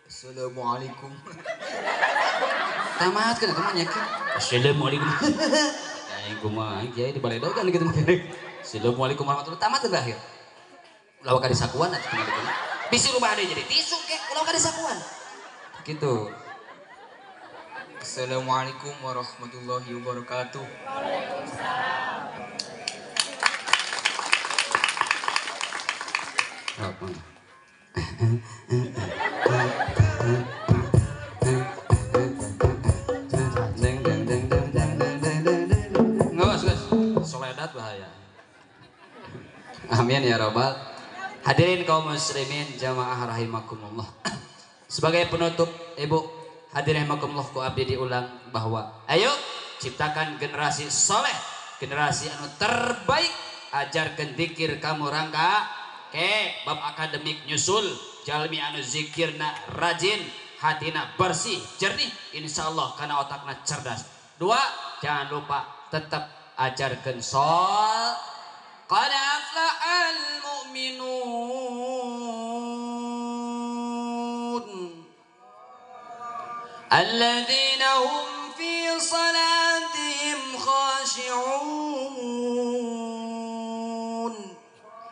Assalamualaikum. Tamat kan atuh mah nya. Assalamualaikum. Aing kumaha kiai di baledogan gitu mah. Assalamualaikum warahmatullahi tamat terakhir. Ulah ka disakuan atuh kumaha ditu. Bisi rubah deui jadi tisu ke ulah ka disakuan. Gitu. Assalamualaikum warahmatullahi wabarakatuh. Waalaikumsalam. Soledat bahaya. Amin ya robbal. Hadirin kaum muslimin jamaah rahimakumullah. Sebagai penutup, Ibu, hadirin rahimakumullah ku abdi diulang bahwa ayo ciptakan generasi soleh, generasi anu terbaik, ajarkan zikir kamu rangka ke bab akademik nyusul, jalmi anu zikirna rajin, hatina bersih, jernih, insyaallah karena otakna cerdas. Dua, jangan lupa tetap ajarkan sol. Qad aflahal mu'minun alladzina hum fi salatihim khashi'un.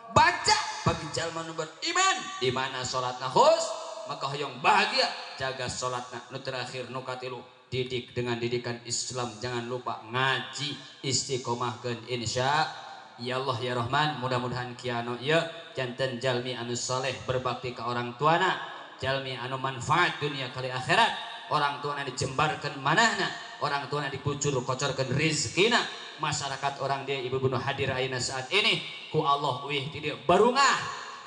Baca bagi jalma nu beriman di mana salatna khus maka hoyong bahagia, jaga salatna. Nu terakhir nu katilu, didik dengan didikan Islam, jangan lupa ngaji, istiqomahkeun insya ya Allah ya Rahman. Mudah-mudahan kiano ieu janten jalmi anu saleh, berbakti ke orang tuana, jalmi anu manfaat dunia kali akhirat. Orang tuana dijembarkeun manahna, orang tuana dikucur kocorkeun rizkina. Masyarakat orang dia ibu bunuh hadir ayeuna saat ini ku Allah wih ti dieu barungah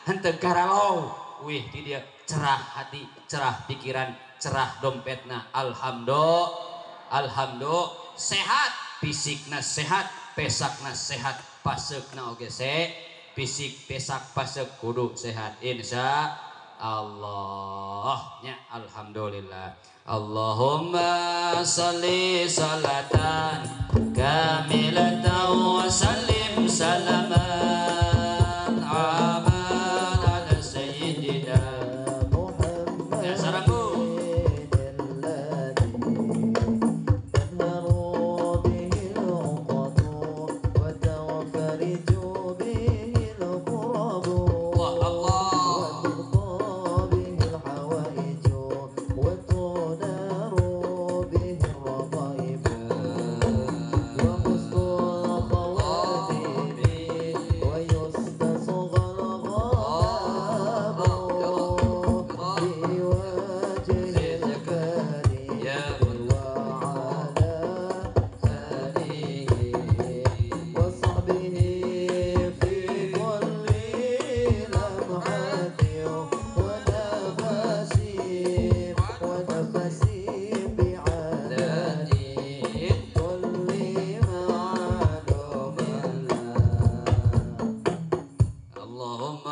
henteu garalau. Wih di dia cerah hati, cerah pikiran, cerah dompetna. Alhamdulillah, alhamdulillah, sehat, fisikna sehat, pesakna sehat, pasekna oge se, fisik pesak pasek kudu sehat insya Allah nya. Alhamdulillah. Allahumma sholli salatan kamilatan wa sallim salaman aman ala sayyidina Muhammad ya sarangku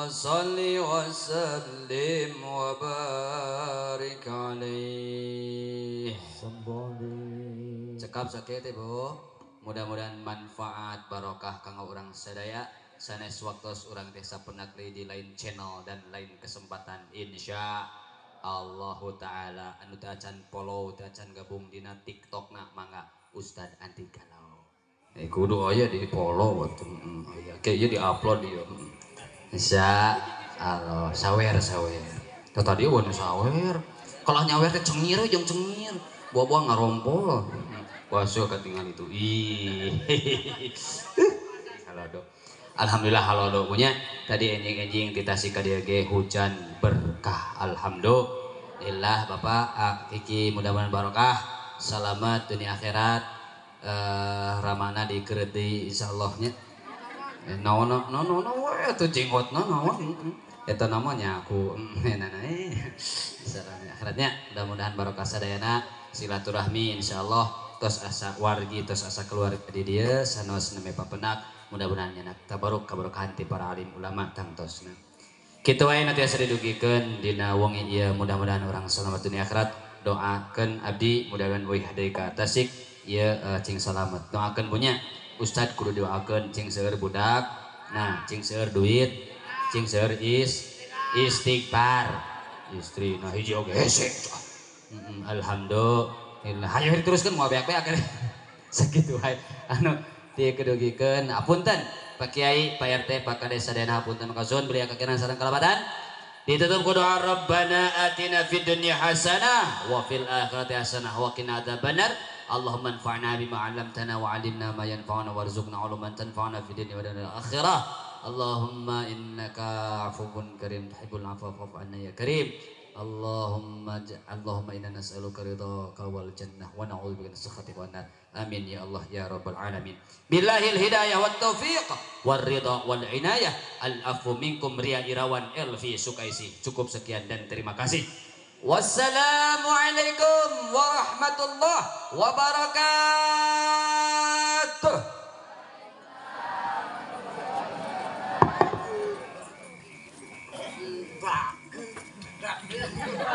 salli wa sallim wa barik alaih. Cekap sakieu teh Bu, mudah-mudahan manfaat barokah kanggo urang sadaya. Sanes waktos urang teh sapenak deui di lain channel dan lain kesempatan insya Allahu taala. Anu teu acan follow, teu acan gabung dina TikTokna mangga Ustad Andi Galau. Kudu aya di follow atuh. Aya ke ieu di-upload ieu. Insya Allah sawer sawer. Tadi wan sawer. Kalau nyawer teh cengir jeung cengir. Buah-buah ngarompol. Wah, ketinggalan itu. Ih. Halo do. Alhamdulillah halo do punya. Tadi enjing-enjing di Tasik ka dieu ge hujan berkah. Alhamdulillah Bapak Kiki mudah-mudahan barokah. Selamat dunia akhirat. Ramana dikeureuti deui insyaallah nya. No no no no no we atuh jenggotna naon eta namanya aku nah akhiratnya mudah-mudahan barokah sadayana silaturahmi insyaallah tos asa wargi tos asa keluarga di dieu sanos neme papenak mudah-mudahan nyanak tabaruk kabarokahan ti para alim ulama tangtosna kitu wae nu tiasa didugikeun dina wengi ieu mudah-mudahan urang selamat dunia akhirat doakeun abdi mudah-mudahan wih deui ka Tasik ieu cing salamet doakeun punya Ustad kudu doakeun cing seueur budak nah cing seueur duit cing seueur istighfar istri nah hiji oge hese alhamdulillah hayu diteruskeun moal beak-beak sakitu wae anu ti kedugikeun apunten Pak Kiai Pak RT Pak Kades sadayana hapunten makasuhun beli kakiran sareng kalabatan ditutup ku doa Rabbana atina fid dunya hasanah wa fil akhirati hasanah wa qina adzabannar. Allahumma anfa'na bima 'allamtana wa 'allimna ma yanfa'una warzuqna 'uluman tanfa'una fid dunya wal akhirah. Allahumma innaka 'afuwun karim tuhibbul 'afwa fa'fu 'anna ya karim. Allahumma inna nas'aluka ridhaka wal jannah wa na'udzubika min sakhatika wan nar. Amin ya Allah ya rabbal alamin. Billahil hidayah wat taufiq war ridha wal inayah. Al afu minkum Ria Irawan Elvi Sukaisi. Cukup sekian dan terima kasih. Wassalamualaikum warahmatullahi wabarakatuh.